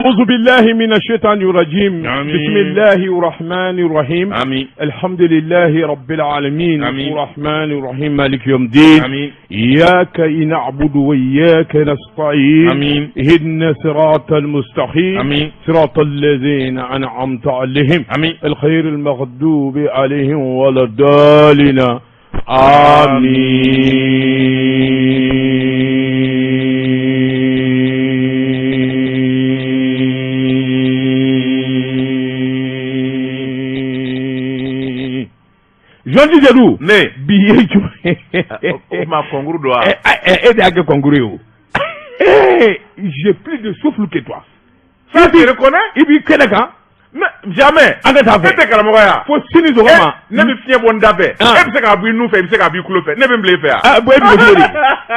أعوذ بالله من الشيطان الرجيم. آمين. بسم الله الرحمن الرحيم. آمين. الحمد لله رب العالمين. آمين. الرحمن الرحيم، مالك يوم الدين. آمين. إياك نعبد وإياك نستعين. آمين. اهدنا صراط المستقيم. آمين. صراط الذين أنعمت عليهم. آمين. الخير المغضوب عليهم ولا الضالين. Amin. Jean Seydou. Ne. Bi ye jumɛn? O tuma concours don wa? E de y'a kɛ concours ye o. Eh, j'ai plus de souffle que toi. Ça, tu reconnais? I b'i kɛnɛ kan. Mais jamais. An ka taa fɛ. E tɛ karamɔgɔ ye wa? Fo sini sɔgɔma. Ne bɛ fiɲɛ bɔ n da fɛ. Ah. E bɛ se k'a bɔ i nun fɛ, i bɛ se k'a bɔ i tulo fɛ. Ne bɛ n bila e fɛ yan. Ah, bon, e bɛ cogo di?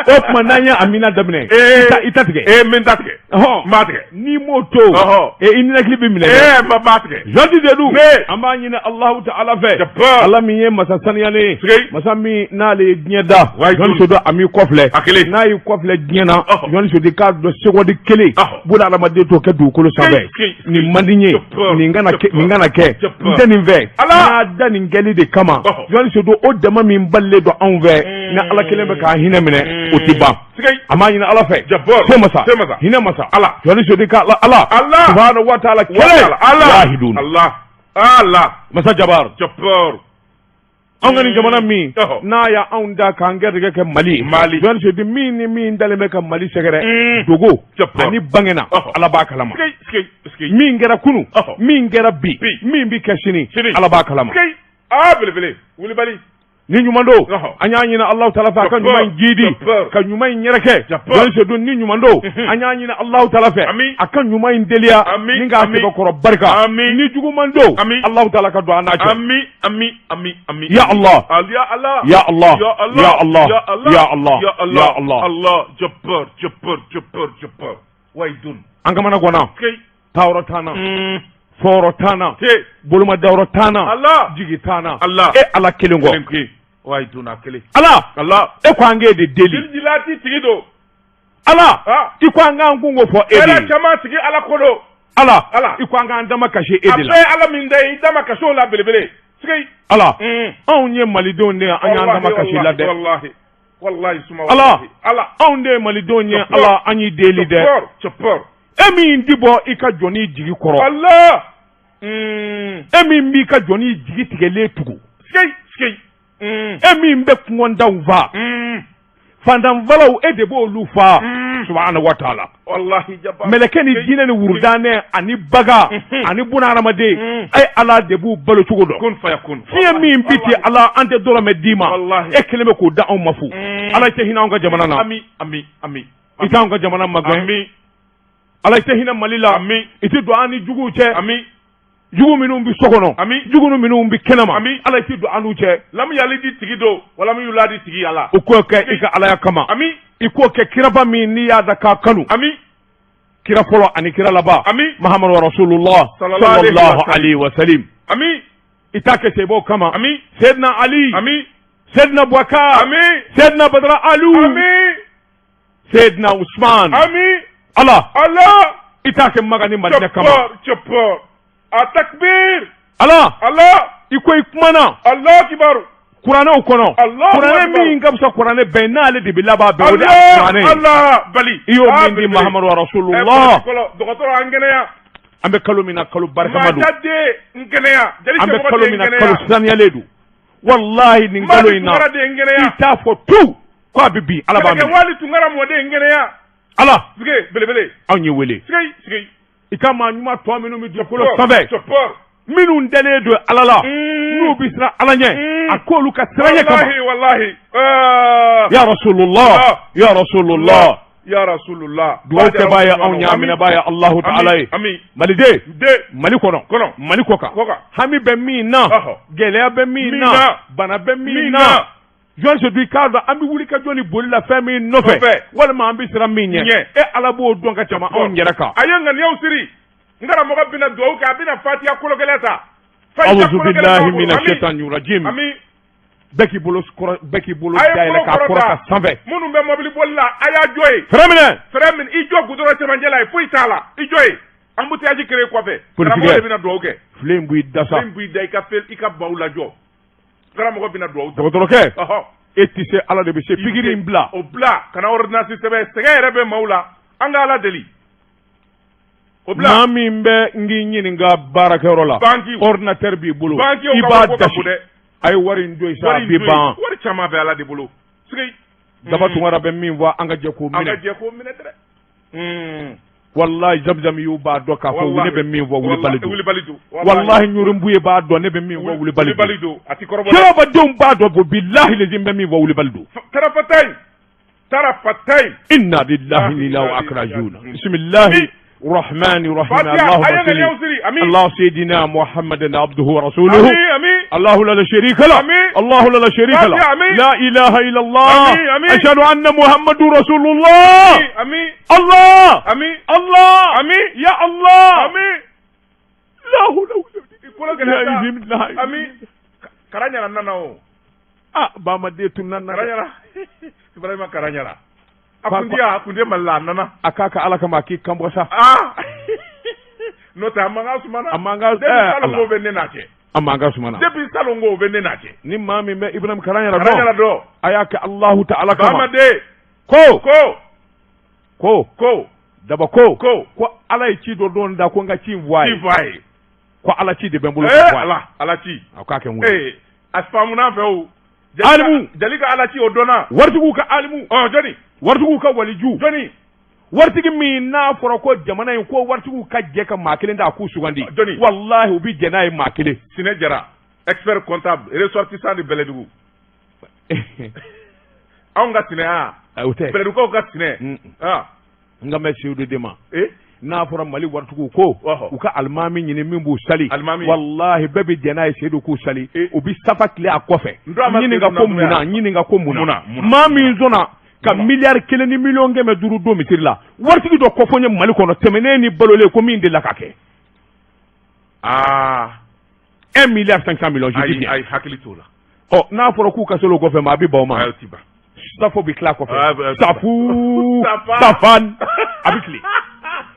O tuma n'an ye Amina daminɛ. Eh. I ta tigɛ. Ee, n bɛ n ta tigɛ. Ɔhɔn. N b'a tigɛ. N'i m'o to. Ɔhɔ. Ee, i ninakili bɛ minɛ dɛ. Ee, n b'a tigɛ. Jean Seydou. Ne. An b'a ɲini Alahu ta'ala fɛ. Jabbar. Ala min ye masa saniyalen ye. Sigi. Masa min n'ale ye diɲɛ da. Wayi, Jean Seydou a m'i kɔfilɛ. A kelen. N'a y'i kɔfilɛ diɲɛ na. Ɔhɔ. Jean Seydou k'a dɔn seconde kelen. Ɔhɔ. Buna hadamaden t'o kɛ dugukolo sanfɛ. Sigi, sigi. Nin man di n ye. Jabbar. Nin kana kɛ, Jabbar. nin kana kɛ. Jabbar. N tɛ nin fɛ. Ala. N'a da nin kɛli de kama. Ɔhɔ. Jean Seydou o dama min balilen don anw fɛ. Ni Ala kelen bɛ k'an hinɛ minɛ. O tɛ ban. Sigi. An b'a ɲini Ala fɛ. Jabbar. Se masa. Se masa. Hinɛ masa. Ala. Jean Seydou ka Ala. Ala. Ala. Subahana wa taala kelen. Ala. Wahidun. Allah. Allah. Masa Jabar. Jabbar. Anw ka nin jamana min Ɔhɔ. n'a y'a anw da k'an gɛrɛgɛ kɛ Mali ye. Mali. Jean Seydou min ni min dalen bɛ ka Mali sɛgɛrɛ. Mm. Dogo Jabbar. ani bangena. Ɔhɔ. Ala b'a kalama. Sigi, sigi, sigi. Min kɛra kunu. Ɔhɔ. Min kɛra bi. Bi. Min bɛ kɛ sini. Sini. Ala b'a kalama. Sigi. Aa, belebele. Wulibali. Ni ɲuman don. Ɔhɔ. An y'a ɲini Alahu taala fɛ a ka Jabbar. ɲuman in jiidi. Jabbar. Ka ɲuman in yɛrɛkɛ. Jabbar. Jean Seydou ni ɲuman don. Mhm. An y'a ɲini Alahu taala fɛ. Ami. A ka ɲuman in teliya. Ami, Ni k'a ami. sɛbɛkɔrɔ barika. Ami. Ni juguman don. Ami. Alahu taala ka don an n'a cɛ. Ami, ami, ami, ami. Ya Allah. Ya Allah. Ya Allah. Ya Allah. Ya Allah. Ya Allah. Ya Allah. Ya Allah. Ya Allah. Allah. Jabbar, Jabbar, Jabbar, Jabbar. Wahidun. An kamana ganna. Sigi. Taayɔrɔ t'an na. Mm. Fɔyɔrɔ t'an na. Te. Bolomadayɔrɔ t'an na. Allah. Jigi t'an na. Allah. E Ala kelen kɔ. Kelen ke. Wahidun a kelen. Ala. Allah. E ko an k'e de deli. Jilijilati tigi don. Ala. Ah. I ko an k'an kunko fɔ e de Hɛrɛ ye. caman tigi Ala ko don. Ala. Ala. I ko an k'an dama kasi e A de la. bɛɛ ye Ala min da ye, i da ma kasi o la belebele. Sigi. Ala. Mm. Anw ye malidenw de ye an y'an dama kasi la dɛ. Wallahi. Wallahi suma Ala. wallahi. Ala. Anw de ye malidenw ye Jabbar. Ala an y'i deli dɛ. Jabbar. Jabbar. E min ti bɔ i ka jɔnni jigi kɔrɔ. Allah. Mm. E min b'i ka jɔnni jigi tigɛlen tugu. Sigi. Sigi. Mm. E min bɛ kungondanw fa. Mm. Fantanfalaw e de b'olu fa. Mm. Subahana wa taala. Wallahi Jabbar. Mɛlɛkɛ ni Sigi. jinɛ ni wurudanɛ ani bagan Mhm. ani bunahadamaden Mm. e Ala de b'u balo cogo dɔn. Kun fayakun. Fiɲɛ min bi ti Ala an tɛ dɔrɔmɛ d'i ma. Wallahi. E kelen bɛ k'o da anw ma fu. Mm. Ala i tɛ hinɛ anw ka jamana na. Ami, ami, ami. I t'anw ka jamana magɛn. Ami, Ala i tɛ hinɛ Mali la. ami, I tɛ don an ni juguw cɛ. ami. Jugu minnu bɛ so kɔnɔ. Ami. Jugu minnu bɛ kɛnɛma. Ami. Ala i tɛ don an n'u cɛ. Lam yalidi tigi don, wala min yuladi tigi Ala. O k'o kɛ i ka Alaya kama. Ami, I k'o kɛ kiraba min n'i y'a da k'a kanu. ami, Kira fɔlɔ ani kira laban. ami, Mahamadu Rasulullah Sallallahu alayhi wa sallallahu sallam. alayhi wa sallim. ami, I t'a kɛ sebaw kama. ami, Seydina Ali. ami, Seydina Boubacar. ami, Seydina Badara Alou. ami, Seydina Ousmane. ami, Ala. Allah. I t'a kɛ Maga ni Madina kama. Jabbar, Jabbar. A takbir. Ala. Allah, I ko i kumana Allah kibaru. kuranɛw kɔnɔ. Allahu Kuranɛ Akbar. min ka fisa kuranɛ bɛɛ ye n'ale de bɛ laban bɛɛ o de ye Allah, kuranɛ ye. Allah, bali. I y'o Ah, min di belebele. Mahamadu Eh, Rasulullah. fɔlɔ, dɔgɔtɔrɔ an kɛnɛya. An bɛ kalo min na kalo barikama don. Maa den n kɛnɛya. Jeli An bɛ Sɛmɔgɔ kalo den min na kɛnɛya. kalo saniyalen don. Walahi nin kalo Madi in na. Tunkara den kɛnɛya. I t'a fɔ tu k'a bɛ bin Ala b'a Kɛlɛkɛ minɛ. Wali Tunkara mɔden kɛnɛya. Ala Sige, belebele. anw ye wele. Sige, sige. I ka maa ɲuman tɔ minnu bɛ dugukolo sanfɛ. Jabbar. Minnu dalen don Ala la. Mm. N'u bɛ siran Ala ɲɛ. Mm. A k'olu ka siran ɲɛ kama. Wallahi, wallahi. Ah. Ya Rasulullah. Allah. Ya Rasulullah. Ya Rasulullah. Dugawu kɛbaa ye anw ye aminabaa ye Alahu taala ye. Ami. Maliden. De. Mali kɔnɔ. Kɔnɔ. Mali kɔ kan. Kɔ kan. Hami bɛ min na. Ɔhɔ. Gɛlɛya bɛ min Min na. na. Bana bɛ min Min na. na. Jɔn Sedu i k'a dɔn an bɛ wuli ka jɔ ni boli la fɛn min nɔfɛ. Nɔfɛ. Walima an bɛ siran min ɲɛ. Ɲɛ. E Ala b'o dɔn ka tɛmɛ anw yɛrɛ kan. A ye ŋaniyaw siri. N karamɔgɔ bɛna dugawu kɛ, a bɛna Fatiya kologɛlɛn ta. Fatiya Awuzu kologɛlɛn bilahi b'a bolo. mina Ami. shaitanir rajim. Ami. Bɛɛ k'i bolo kɔrɔ bɛɛ k'i bolo A ye dayɛlɛ bolo k'a kɔrɔta kɔrɔta. sanfɛ. Minnu bɛ mɔbili boli la, a y'a jɔ yen. Fɛrɛ minɛ. Fɛrɛ min, i jɔ goudron cɛmancɛ la yen, foyi t'a la. I jɔ yen. Embouteillage créé kɔfɛ. Politique. Karamɔgɔ de bɛna dugawu kɛ. Filen in b'i da sa. Filen b'i da, i ka fɛn, i ka baw lajɔ. Karamɔgɔ bɛna dugawu ta. Dɔgɔtɔrɔkɛ, Ɔhɔ. e tɛ se, Ala de bɛ se. Pikiri in bila. O bila, kana ordonnance sɛbɛn. Sɛgɛn yɛrɛ bɛ maaw la, an ka Ala deli. O bila. Maa min bɛ n k'i ɲininka baarakɛyɔrɔ la, Banque. ordinateur b'i bolo, Banque i ka b'a wari ko ka dasi. bon dɛ. A ye wari in to yen sa, a Wari in bɛ to yen. ban. Wari caman bɛ Ala de bolo. Sigi. Daba Tunkara bɛ min fɔ, an ka jɛ k'o An ka minɛ. jɛ k'o minɛ dɛ. Walahi, Zamzam y'u b'a dɔn k'a fɔ ne bɛ min fɔ, wulibali don. Wulibali don. Walahi, Ɲurinbuye b'a dɔn ne bɛ min fɔ, wulibali don. Wulibali don. A ti kɔrɔbɔ dɛ. Sirabadenw b'a dɔn ko bilahi lezi n bɛ min fɔ, wulibali don. Tarafatayi. Tarafatayi. Inna lillahi wa inna ilaihi rajiun. Bismillahi rahmani rahim. Fatiha, Allahumma a ye salli ŋaniyaw siri. Ami. Allah sayyidina Muhammadan abduhu wa rasuluhu. Ami, ami. الله لا شريك له. آمين. الله لا شريك له. فاتحة، آمين. لا إله إلا الله. آمين، آمين. أشهد أن محمد رسول الله. Ami. الله. Ami. الله. Ami. يا الله. Ami. لا حول ولا I kolo gɛlɛya sa. قوة. Ami. Kara ɲara nana o. Ah, Bamaden tunna na. Kara ɲara. Ibrahima kara ɲara. A kun ti yan, a kun tɛ Mali la, a nana. A k'a ka Ala kama, a k'i kanbɔ sa. Ah. N'o tɛ, a mankan sumana. A mankan- Depuis eh, salon Ala. ko bɛ ne n'a cɛ. A mankan sumana. Depuis salon ko bɛ ne n'a cɛ. Ni maa min bɛ Ibrahim Kara ɲara Kara ɲara dɔn, dɔn. a y'a kɛ Alahu ta'ala kama. Bamaden. Ko Ko. ko Ko. daba ko Ko. ko Ala ye ci dɔ don da ko n ka ci in fɔ a Ci ye. fɔ a ye. Ko Ala ci de bɛ n bolo Eh, ka fɔ a ye. Ala. Ala ci. A k'a kɛ n wele. Eh, a faamuna fɛ o. Alimu. Jali ka Ala ci o dɔnna. Waritigiw ka alimu. Ɔ, jɔni. Waritigiw ka waliju. Jɔni. Waritigi min n'a fɔra ko jamana in ko waritigiw ka jɛ ka maa kelen d'a k'u sugandi, Jɔni. walahi, u bi jɛ n'a ye maa kelen. Sinɛ Jara, expert comptable, ressortissant de Bɛlɛdugu. Anw ka sinɛya. O tɛ. Bɛlɛdugukaw ka sinɛ. Ah. N ka mɛn Seyidu de ma. Eh. N'a fɔra Mali waritigiw ko Ɔhɔ. u ka alimami ɲini min b'u sali, Alimami. walahi, bɛɛ bɛ jɛ n'a ye Seyidu k'u sali. Eh. U bɛ safa tile a kɔfɛ. N dɔ a ma Ɲininka Seyidu ko na munna, ɲininka ko munna. Munna, munna. Maa min sɔnna ka Munna. miliyari 1 ni miliyɔn 500 don misiri la, waritigi dɔ kɔfɔ n ye Mali kɔnɔ tɛmɛnen ni balolen ko min delila ka kɛ. Ah. 1 milliard 500 millions, je dis Ayi, bien. ayi, hakili t'o la. Ɔ, n'a fɔra k'u ka seli o kɔfɛ, ma a bɛ ban o ma. Ayi, o ti ban. Safo bɛ tila Ah, kɔfɛ. bah, Safu. Safa. Safan a bɛ tile.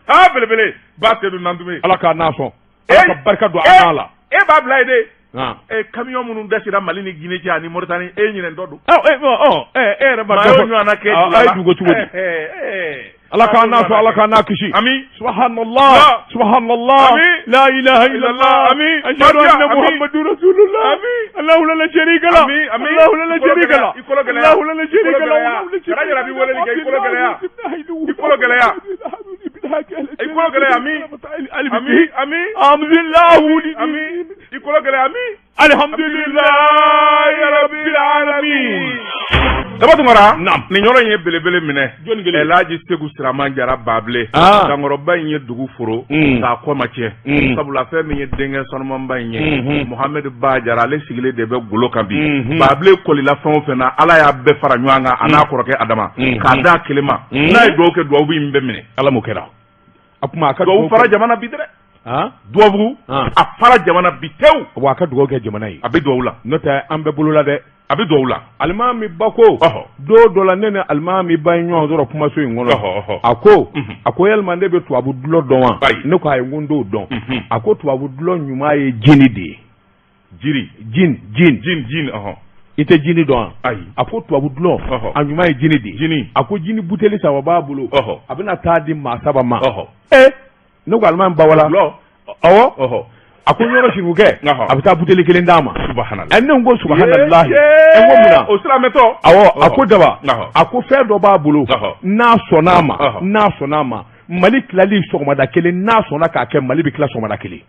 Ah, belebele. Ba Seyidu Nantume. Ala k'a n'a sɔn, Ala ka barika don a n'a la. E b'a bila yen de. Ah. Eh, camion minnu dasira Mali ni Guinée cɛ ani Mauritanie, e ɲinɛ dɔ don. Ɔ, e, ɔ, ɔ, e yɛrɛ b'a Maa dɔn y'o fɔ- ɲɔgɔnna kɛ Ah, jula a ye la. dugu cogo di? Eh, eh, eh. Ala k'an n'a sɔn, Ala k'an n'a kisi. Ami. Subhanallah. La. Subhanallah. Amin. La ilaha illallah. Amin. Ashhadu Fatiha, anna amin. Muhammadur Rasulullah. Amin. Allahu la sharika la. Amin, amin. Allahu la I kolo sharika la. gɛlɛya, i kolo gɛlɛya. Allahu la I sharika kolo la. gɛlɛya. Kara Jara b'i weleli kɛ, i kolo gɛlɛya. I kolo gɛlɛya. I kolo gɛlɛya, amin. Ami, ami. Alhamdulillah. Ami. I kolo gɛlɛya, ami. Alhamdulillahi rabbil alamin. Daba Tunkara. Naam. Nin yɔrɔ in ye belebele minɛ. Jɔnni kelen? Elhaji Segu Siraman Jara Babile. Ah. Dankɔrɔba in ye dugu foro. K'a kɔ ma tiɲɛ. Sabula fɛn min ye denkɛ sanumanba in ye. Mohamed Ba Jara, ale sigilen de bɛ golo kan bi. Babile kolila fɛn o fɛn na, Ala y'a bɛɛ fara ɲɔgɔn kan a n'a kɔrɔkɛ Adama. K'a d'a kelen ma. N'a ye dugawu kɛ, dugawu in bɛɛ minɛ. Ala m'o kɛra. A kuma a ka Dugawu fara jamana bi dɛ. Ah? Dugawu Ah. a fara jamana bi tewu. Wa a ka dugawu kɛ jamana ye. A bɛ dugawu la. N'o tɛ, an bɛɛ bolola dɛ. A bɛ dugawu la. Alimami ba ko Ɔhɔ. don dɔ la, ne ni alimami ba ye ɲɔgɔn sɔrɔ kumaso in kɔnɔ. Ɔhɔ, ɔhɔ. A ko a ko yalima ne bɛ tubabu dulɔ dɔn wa? Ayi. Ne ko ayi, n ko n t'o dɔn. A ko tubabu dulɔ ɲuman ye jini de ye. Jiri. Jin, jin. Jin, jin, ɔhɔ. I tɛ jini dɔn wa? Ayi. A ko tubabu dulɔ Ɔhɔ. a ɲuman ye jini de ye. Jini. A ko jini buteli 3 b'a bolo. Ɔhɔ. A bɛna taa di maa 3 ma. Ɔhɔ. Ee, ne ko alimami ba wala. Dulɔ. Awɔ. Ɔhɔ. A ko yɔrɔ sirikukɛ, Ɔhɔ. a bɛ taa buteli kelen d'a ma. Subhanallah. Ɛ, ne ko subahanallahi. Ɛ, n ko mun na? O silamɛtɔ. Awɔ, a ko daba, Ɔhɔ. a ko fɛn dɔ b'a bolo, Ɔhɔ. n'a sɔnna a ma, Ɔhɔ. n'a sɔnna a ma, Mali tilali sɔgɔmada kelen, n'a sɔnna k'a kɛ, Mali bɛ tila sɔgɔmada kelen.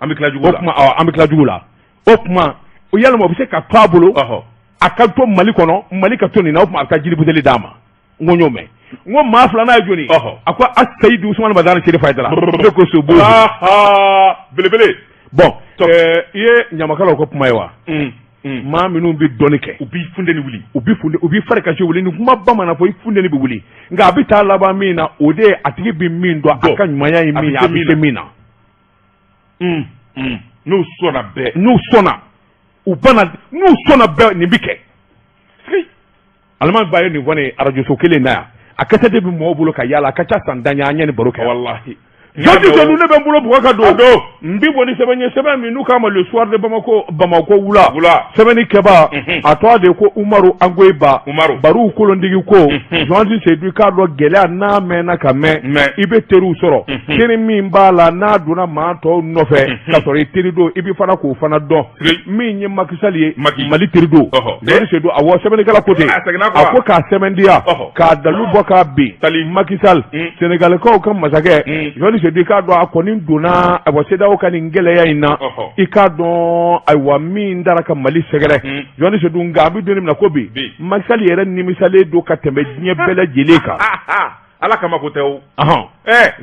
An bɛ tila jugu O la. tuma, awɔ, an bɛ tila jugu la. O tuma, o yalima o bɛ se ka to a bolo, Ɔhɔ. a ka to Mali kɔnɔ, Mali ka to nin na, o tuma a bɛ taa jiri buteli d'a ma. N ko n y'o mɛn. N ko maa filanan ye jɔni ye? Ɔhɔ. A ko Aseyidu Usumani Madani Seri Fayidara. Ne ko so bo. Aha. Belebele. Bon, Tɔ. i ye ɲamakalaw ka kuma ye wa? Maa minnu bɛ dɔnni kɛ, U b'i funteni wuli. U bɛ funde, u bɛ fari kasi wuli. Ni kuma bamanan fɔ, i funteni bɛ wuli, nka a bɛ taa laban min na, o de ye a tigi bɛ min dɔn, a Dɔn. ka ɲumanya ye A min ye, bɛ se a bɛ se min na. N'u sɔnna bɛɛ. N'u sɔnna, u bana, n'u sɔnna bɛɛ, nin bɛ kɛ. Alimami ba ye nin fɔ ne ye arajoso kelen na yan. A kasɛti bɛ mɔgɔw bolo ka yaala, a ka ca san 10 ye, an ye nin baro kɛ. Walahi. Journaliste Seydou, ne bɛ n bolo bugɔ ka don n bi bɔ ni sɛbɛn ye, sɛbɛn min n'u k'a ma Le Soir de Bamako, Bamakɔ wula. Wula. Sɛbɛnni kɛba, a tɔgɔ de ko Umaru Angoyiba. Umaru. Baruw kolontigi ko, journaliste Seydou, i k'a dɔn gɛlɛya n'a mɛnna ka mɛn, Mɛn. i bɛ teriw sɔrɔ, teri min b'a la n'a donna maa tɔw nɔfɛ ka sɔrɔ i teri don, i bɛ fana k'o fana dɔn. Sigi. Min ye Macky Sall ye, Macky. Mali teri don. Journaliste Seydou, awɔ, sɛbɛnnikɛla ko ten. A seginna kɔ wa? A ko k'a sɛbɛntiya, k'a dalu bɔ k'a bin. Tali. Macky Sall, Sénégalikaw ka masakɛ, journaliste Seydou, i k'a dɔn a kɔni donna, ayiwa, CEDEAO ka nin gɛlɛya in na, i k'a dɔn, ayiwa, min dara ka Mali sɛgɛrɛ, journaliste Seydou, nka an bɛ don min na ko bi, Macky Sall yɛrɛ nimisalen don ka tɛmɛ diɲɛ bɛɛ lajɛlen kan. Ala kama ko tɛ o.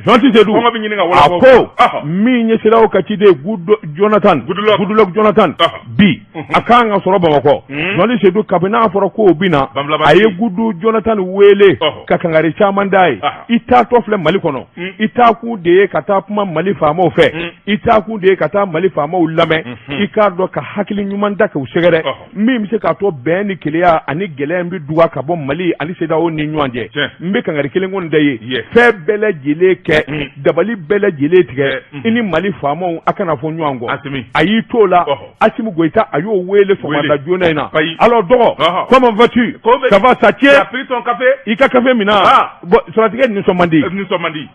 Journaliste Seydou, kɔngɔ bɛ ɲini ka a wɔlɔfɔ. ko min ye CEDEAO ka ciden Goodluck Jonathan, Goodluck. Goodluck Jonathan, bi a kan ka sɔrɔ Bamakɔ. Journaliste Seydou, kabini n'a fɔra k'o bɛ na, Banfulaba a ye tigi. Goodluck Jonathan wele ka kangari caman d'a ye. I taatɔ filɛ Mali kɔnɔ, i taakun de ye ka taa kuma Mali faamaw fɛ, i taakun de ye ka taa Mali faamaw lamɛn, i k'a dɔn ka hakili ɲuman da k'u sɛgɛrɛ, min bɛ se k'a to bɛn ni kelenya ani gɛlɛya in bɛ duga ka bɔ Mali ani CEDEAO ni ɲɔgɔn cɛ. N bɛ kangari kelen kɔni da ye, fɛn bɛɛ lajɛlen kɛ, dabali bɛɛ lajɛlen tigɛ, i ni Mali faamaw a kana fɔ ɲɔgɔn kɔ. Asimi. A y'i t'o la, Asimi Goïta, a y'o wele sɔgɔmada joona in na. Payi. Alors dɔgɔ, comment vas-tu? Ko bɛ- Ça va, ça Tu as tient? pris ton café? I ka kafe min na? Bon, sɔrɔtigɛ nisɔn man di. Nisɔn man di.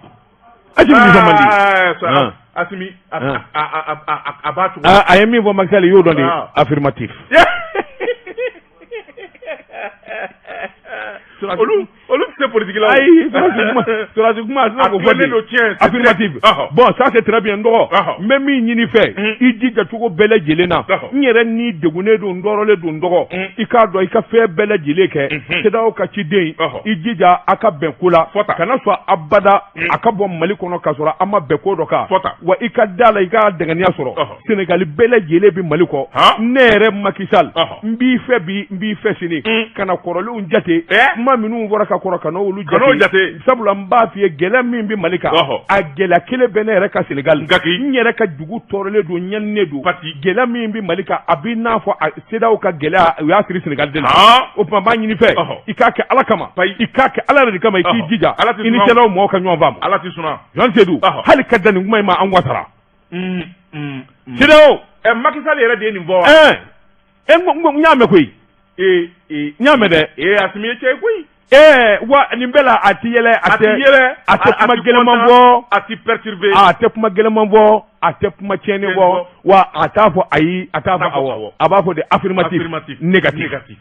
Asimi nisɔn man di. Ah, ça- Asimi, a b'a cogo. Ah, a ye min fɔ Macky Sall, i y'o dɔn de. Affirmatif. Olu tɛ se politique la o. Ayi, sɔrɔsi kuma, a tɛna A k'o fɔ tilennen ten. don tiɲɛ, c'est Affirmatif. vrai. Bon, ça c'est très bien, n dɔgɔ. N bɛ min ɲini fɛ, i jija cogo bɛɛ lajɛlen na. N yɛrɛ ni degunnen don, n tɔɔrɔlen don, n dɔgɔ. I k'a dɔn i ka fɛn bɛɛ lajɛlen kɛ. CEDEAO ka ciden, i jija a ka bɛn ko la. Fɔta. Kana sɔn abada a ka bɔ Mali kɔnɔ k'a sɔrɔ an ma bɛn ko dɔ kan. Fɔta. Wa i ka da la, i ka dɛngɛniya sɔrɔ. Sénégal bɛɛ lajɛlen bɛ Mali kɔ. Ne yɛrɛ Macky Sall, n b'i fɛ bi, n b'i fɛ sini. Kana kɔrɔlenw jate. Kuma minnu fɔra ka kɔrɔ, ka n'olu Kan'o jate. Sabula n b'a f'i ye, gɛlɛya min bɛ Mali kan, a gɛlɛya kelen bɛ ne yɛrɛ ka Sénégal. Gaki. N yɛrɛ ka dugu tɔɔrɔlen don, ɲaninen don. Pati. Gɛlɛya min bɛ Mali kan, a b'i n'a fɔ a CEDEAO ka gɛlɛya, u y'a siri Sénégal de la. O tuma n b'a ɲini fɛ, i k'a kɛ Ala kama. Payi. I k'a kɛ Ala yɛrɛ de kama, i k'i jija. Ala tɛ I ni suma o. CEDEAO mɔgɔw ka ɲɔgɔn faamu. Ala tɛ suma. Jean Seydou, hali ka dan nin kuma in ma, an wasara. CEDEAO. Ɛ, Macky Sall yɛrɛ de ye nin fɔ wa? Ɛɛ, n y'a mɛn koyi. Ee. N y'a mɛn dɛ. Ee, Asimi ye cɛ ye koyi. Ɛɛ, wa nin bɛɛ la, a ti yɛlɛ, a A ti tɛ yɛlɛ. a tɛ kuma ti gɛlɛman content, fɔ. A ti perturber. A tɛ kuma gɛlɛman fɔ, a tɛ kuma tiɲɛni fɔ, fɔ. wa a t'a fɔ ayi, a t'a fɔ A t'a fɔ awɔ, awɔ. a b'a fɔ de affirmatif, Affirmatif. négatif. Négatif.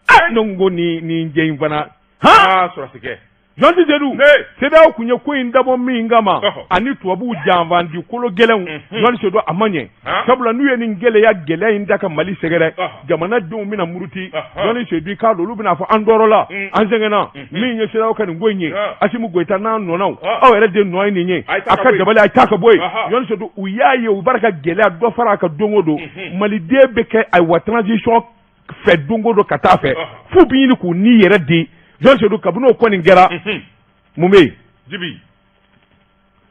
Ah, ne ko nin jɛ in fana han. Ah, sɔrɔsikɛ. Jean Seydou, Ne. CEDEAO kun ye ko in dabɔ min kama, ani tubabuw janfandi kolo gɛlɛnw, Jean Seydou, a ma ɲɛ. Sabula n'u ye nin gɛlɛya in da ka Mali sɛgɛrɛ, jamanadenw bɛna muruti. Jean Seydou, i k'a dɔn olu bɛna fɔ an tɔɔrɔla, an sɛgɛnna. Min ye CEDEAO ka nin ko in ye, Asimi Goïta n'a nɔnaw, aw yɛrɛ de nɔ ye nin ye. A ye taa A ka ka bɔ yen. dabali, a ye taa ka bɔ yen. Jean Seydou, u y'a ye u b'a ka gɛlɛya dɔ fara a kan don o don. Maliden bɛ kɛ, ayiwa, transition fɛ don o don ka taa fɛ, f'u bɛ ɲini k'u ni yɛrɛ di. Jean Seydou, kabini o kɔni kɛra, mun bɛ yen? Jibi.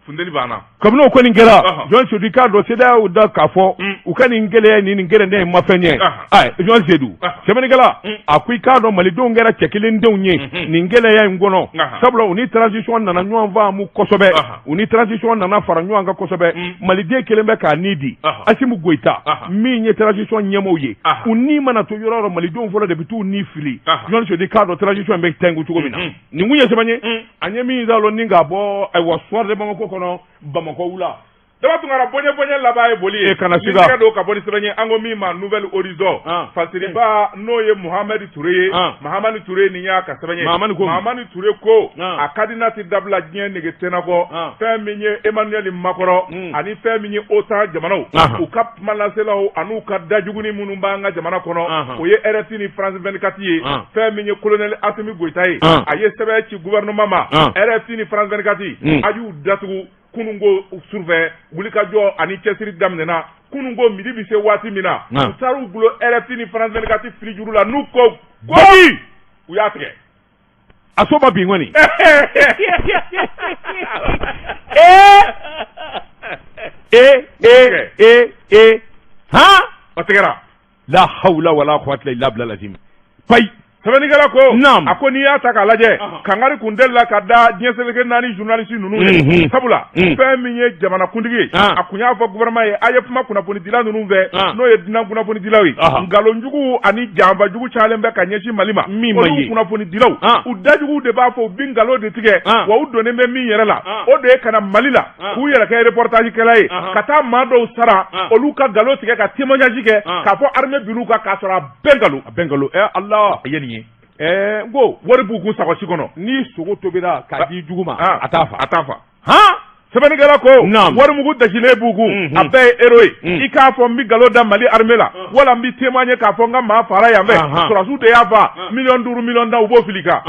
Funteni banna. Kabini o kɔni kɛra, Jean Seydou, i k'a dɔn CEDEAO da k'a fɔ u ka nin gɛlɛya ni nin gɛrɛntɛ in ma fɛn ɲɛ. Ayi, Jean Seydou, sɛbɛnnikɛla a ko i k'a dɔn malidenw kɛra cɛ kelendenw ye nin gɛlɛya in kɔnɔ. Sabula u ni transition nana ɲɔgɔn faamu kosɛbɛ, u ni transition nana fara ɲɔgɔn kan kosɛbɛ. Maliden kelen bɛ k'a ni di Asimi Goïta, min ye transition ɲɛmɔgɔw ye, u ni mana to yɔrɔ o yɔrɔ, malidenw fɔlɔ de bɛ t'u ni fili. Jean Seydou, i k'a dɔn transition in bɛ tɛnku cogo min na, nin kun ye sɛbɛn ye an ye min da lɔ ni k'a bɔ, ayiwa, Soir de Bamako kɔnɔ, Bamakɔ wula. Daba Tunkara, bɔɲɛ bɔɲɛ laban ye boli ye. E kana Ni siga. tɛgɛ don ka bɔ ni sɛbɛn ye, an ko min ma Nouvel Horizon. Fasiriba n'o ye Mohamed Touré ye. Mahamani Touré nin y'a ka sɛbɛn ye. Mahamani ko. Mahamani Touré ko a ka di n'a ti dabila diɲɛ nege tɛna kɔ. Fɛn min ye Emmanuel Macron ani fɛn min ye OTAN jamanaw, u ka kumalaselaw an'u ka dajuguni minnu b'an ka jamana kɔnɔ, o ye RFI ni France 24 ye. Fɛn min ye colonel Assimi Goïta ye, a ye sɛbɛn ci gouvernement ma. RFI ni France 24, a y'u datugu. Kununko sufɛ, wulikajɔ ani cɛsiri daminɛna kununko midi bɛ se waati min na, u taar'u bolo RFI ni France 24 fili juru la, n'u ko Goyi! U y'a tigɛ. A so ma bin kɔni. E e e e han. O tigɛra. La hawla wala quwwata illa billah lazim. Payi. Sɛbɛnnikɛla ko, Naam. a ko n'i y'a ta k'a lajɛ, kangari kun delila ka da diɲɛ seleke naani journaliste ninnu ye, sabula fɛn min ye jamanakuntigi ye, a kun y'a fɔ gouvernement ye, a ye kuma kunnafonidila ninnu fɛ, n'o ye dunan kunnafonidilaw ye, nkalonjugu ani janfajugu cayalen bɛ ka ɲɛsin Mali ma. Min ma Olu ye. kunnafonidilaw, u dajuguw de b'a fɔ, u bi nkalon de tigɛ, wa u donnen bɛ min yɛrɛ la, o de ye ka na Mali la k'u yɛrɛ kɛ reportage kɛla ye, ka taa maa dɔw sara, olu ka nkalon tigɛ ka témoignage kɛ k'a fɔ armée binn'u kan, k'a sɔrɔ a bɛɛ nkalon. A bɛɛ nkalon. Ɛ Ala! A ye nin ye. N ko Wari b'u kun sagɔsi kɔnɔ. Ni sogo tobira k'a di jugu ma, a t'a fa. A t'a fa. Han. Sɛbɛnnikɛla ko, Naam. warimugu dasilen b'u kun, a bɛɛ ye héros ye. I k'a fɔ n bɛ nkalon da Mali armée la, wala n bɛ témoigner k'a fɔ n ka maa fara yan fɛ, sɔrɔdasiw de y'a fa, 5 miliyɔn, 10 miliyɔn u b'o fili kan,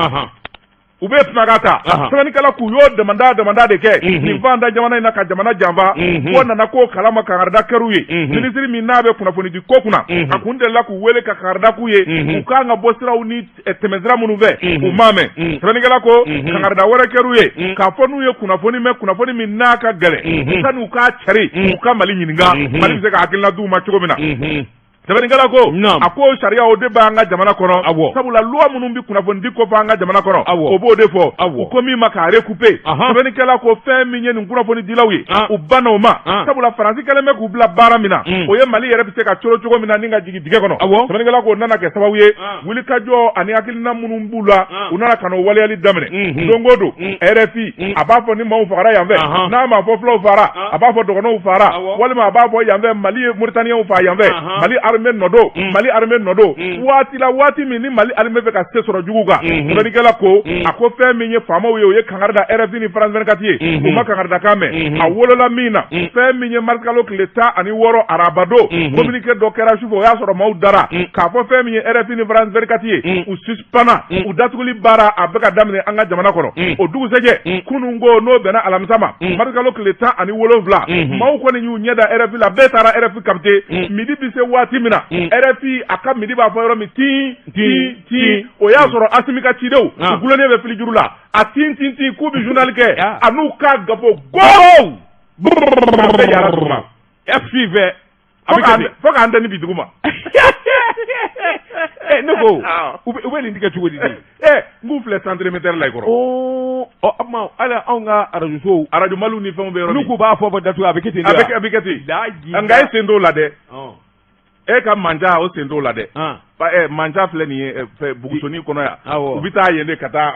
u bɛ kumakan ta. Sɛbɛnnikɛla k'u y'o damanda damanda de kɛ nin fan da jamana in na ka jamana janfa. Ko nana k'o kalama, kangarida kɛr'u ye. Minisiri min n'a bɛ kunnafoni di ko kunna, a kun delila k'u wele ka kangarida k'u ye, u kan ka bɔ siraw ni tɛmɛsira minnu fɛ, u m'a mɛn. Sɛbɛnnikɛla ko, kangarida wɛrɛ kɛr'u ye k'a fɔ n'u ye kunnafoni mɛn, kunnafoni min n'a ka gɛlɛn, u ka n'u k'a cari, u ka Mali ɲininka, Mali bɛ se ka hakilina d'u ma cogo min na. Sɛbɛnnikɛla ko, a ko sariya o de b'an ka jamana kɔnɔ, sabula loi minnu bɛ kunnafoni di ko fɔ an ka jamana kɔnɔ, o b'o de fɔ, u ko min ma k'a recouper. Sɛbɛnnikɛla ko, fɛn min ye nin kunnafoni dilaw ye, u banna o ma, sabula Faransi kɛlen bɛ k'u bila baara min na, o ye Mali yɛrɛ bɛ se ka coro cogo min na ni ka jigin dingɛ kɔnɔ. Sɛbɛnnikɛla ko, o nana kɛ sababu ye, wulikajɔ ani hakilina minnu b'u la, u nana ka n'o waleyali daminɛ. Don o don, RFI a b'a fɔ ni maaw fagara yan fɛ, n'a m'a fɔ fulaw fara, a b'a fɔ dɔgɔnɔw fara, walima a b'a fɔ yan fɛ Mali ye Mauritaniens fa yan fɛ, Mali armée nɔ don, Mali armée nɔ don. Waati la, waati min ni Mali armée bɛ ka se sɔrɔ jugu kan, sɛbɛnnikɛla ko, a ko fɛn min ye faamaw ye, o ye kangari da RFI ni France 24 ye, u ma kangaridakan mɛn. A wolola min na, fɛn min ye marisikalo tile 16 araba don, communiqué dɔ kɛra sufɛ, o y'a sɔrɔ maaw dara k'a fɔ fɛn min ye RFI ni France 24 ye, u suspendra, u datuguli baara a bɛ ka daminɛ an ka jamana kɔnɔ. O dugusɛjɛ, kunun ko, n'o bɛnna alamisa ma, marisikalo tile 17, maaw kɔni y'u ɲɛ da RFI la, bɛɛ taara RFI capter. Midi bɛ se waati min na, RFI a ka midi b'a fɔ yɔrɔ min tin tin tin, o y'a sɔrɔ Asimi ka cidenw u gulonnen bɛ filijuru la, a tin tin tin k'u bɛ journal kɛ, a n'u ka gafo go a bɛɛ yara duguma. FI fɛ. Fo k'an tɛ ni bi dugu ma. Ne ko, u bɛ nin tigɛ cogo di? N k'u filɛ centre émetteur la i kɔrɔ. Ɔ, o hali anw ka arajosow, arajo Maliw ni fɛnw bɛ yɔrɔ min, n'u k'u b'a fɔ datugu, a bɛ kɛ ten. A bɛ kɛ ten, nka e sen t'o la dɛ. E ka manja, o sen t'o la dɛ. Manja filɛ nin ye Bugusoni kɔnɔ yan, u bɛ taa yen de ka taa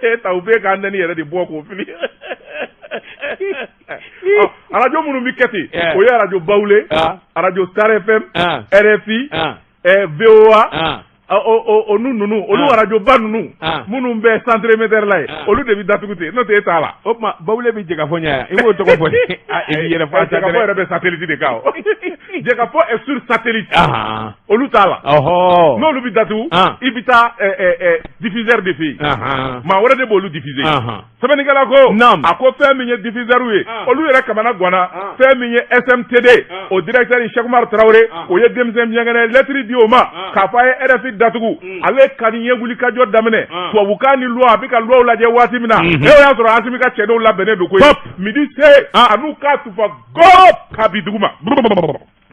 e ta, u bɛ ka antenne yɛrɛ de bɔ k'o fili. Arajo minnu bɛ kɛ ten, o ye arajo Bawule, arajo Star FM, RFI, VOA, o nu ninnu, olu arajoba ninnu minnu bɛ centre émetteur la ye, olu de bɛ datugu ten, n'o tɛ e t'a la. O tuma Bawule bɛ Jɛkafɔ ɲɛ yan, i b'o tɔgɔ fɔ, i b'i yɛrɛ fɔ a. Jɛkafɔ yɛrɛ bɛ satellite de kan o, Jɛkafɔ est sur satellite, olu t'a la. N'olu bɛ datugu, i bɛ taa diffuseur de fɛ yen, maa wɛrɛ de b'olu diffuser. Sɛbɛnnikɛla ko, a ko fɛn min ye diffuseur ye, olu yɛrɛ kamana ganna. Fɛn min ye SMTD, o directeur Cheikh Umar Tarawele, o ye denmisɛn biɲɛkɛnɛ lettre di o ma k'a fɔ a ye RFI datugu. Ale ka nin ye wulikajɔ daminɛ tubabukan ni loi, a bɛ ka loi lajɛ waati min na, e y'a sɔrɔ Asimi ka cɛdenw labɛnnen don koyi. Midi se, a n'u k'a tufa go k'a bi dugu ma.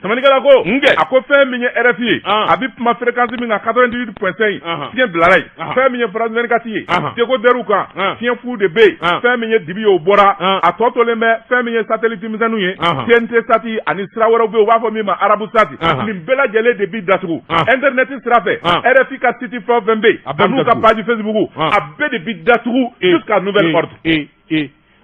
Sɛbɛnnikɛla ko, a ko fɛn min ye RFI ye, a bɛ kuma fréquence min kan, 98.5, fiɲɛ bilara yen. Fɛn min ye France 24 ye, décodeur kan, fiɲɛ fu de bɛ yen. Fɛn min ye dibi ye, o bɔra. A tɔ tolen bɛ fɛn min ye satellite misɛnninw ye, TNT sat ani sira wɛrɛw bɛ yen, u b'a fɔ min ma Arabu sat, nin bɛɛ lajɛlen de bi datugu. Internet sira fɛ, RFI ka site fɛn o fɛn bɛ yen, a n'u ka page Facebook, a bɛɛ de bi datugu jusqu'à nouvel ordre.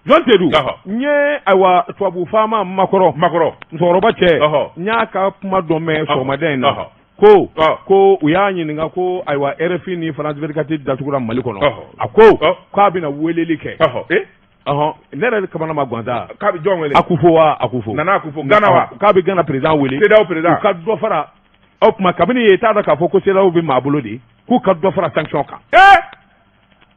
Jɔn Sedu, n ye ayiwa tubabu faama Makɔrɔ Makɔrɔ musokɔrɔba cɛ, n y'a ka kuma dɔ mɛn sɔgɔmada in na, ko u y'a ɲininka ko ayiwa RFI ni France 24 datugura Mali kɔnɔ, a ko k'a bɛna weleli kɛ. Ne yɛrɛ kamana ma gansa. K'a bɛ jɔn wele? Akufo wa, Akufo. Nana Akufo, Ghana wa? K'a bɛ Ghana président wele. CEDEAO président. U ka dɔ fara o tuma, kabini ye t'a dɔn k'a fɔ ko CEDEAO bɛ maa bolo de, k'u ka dɔ fara sanction kan.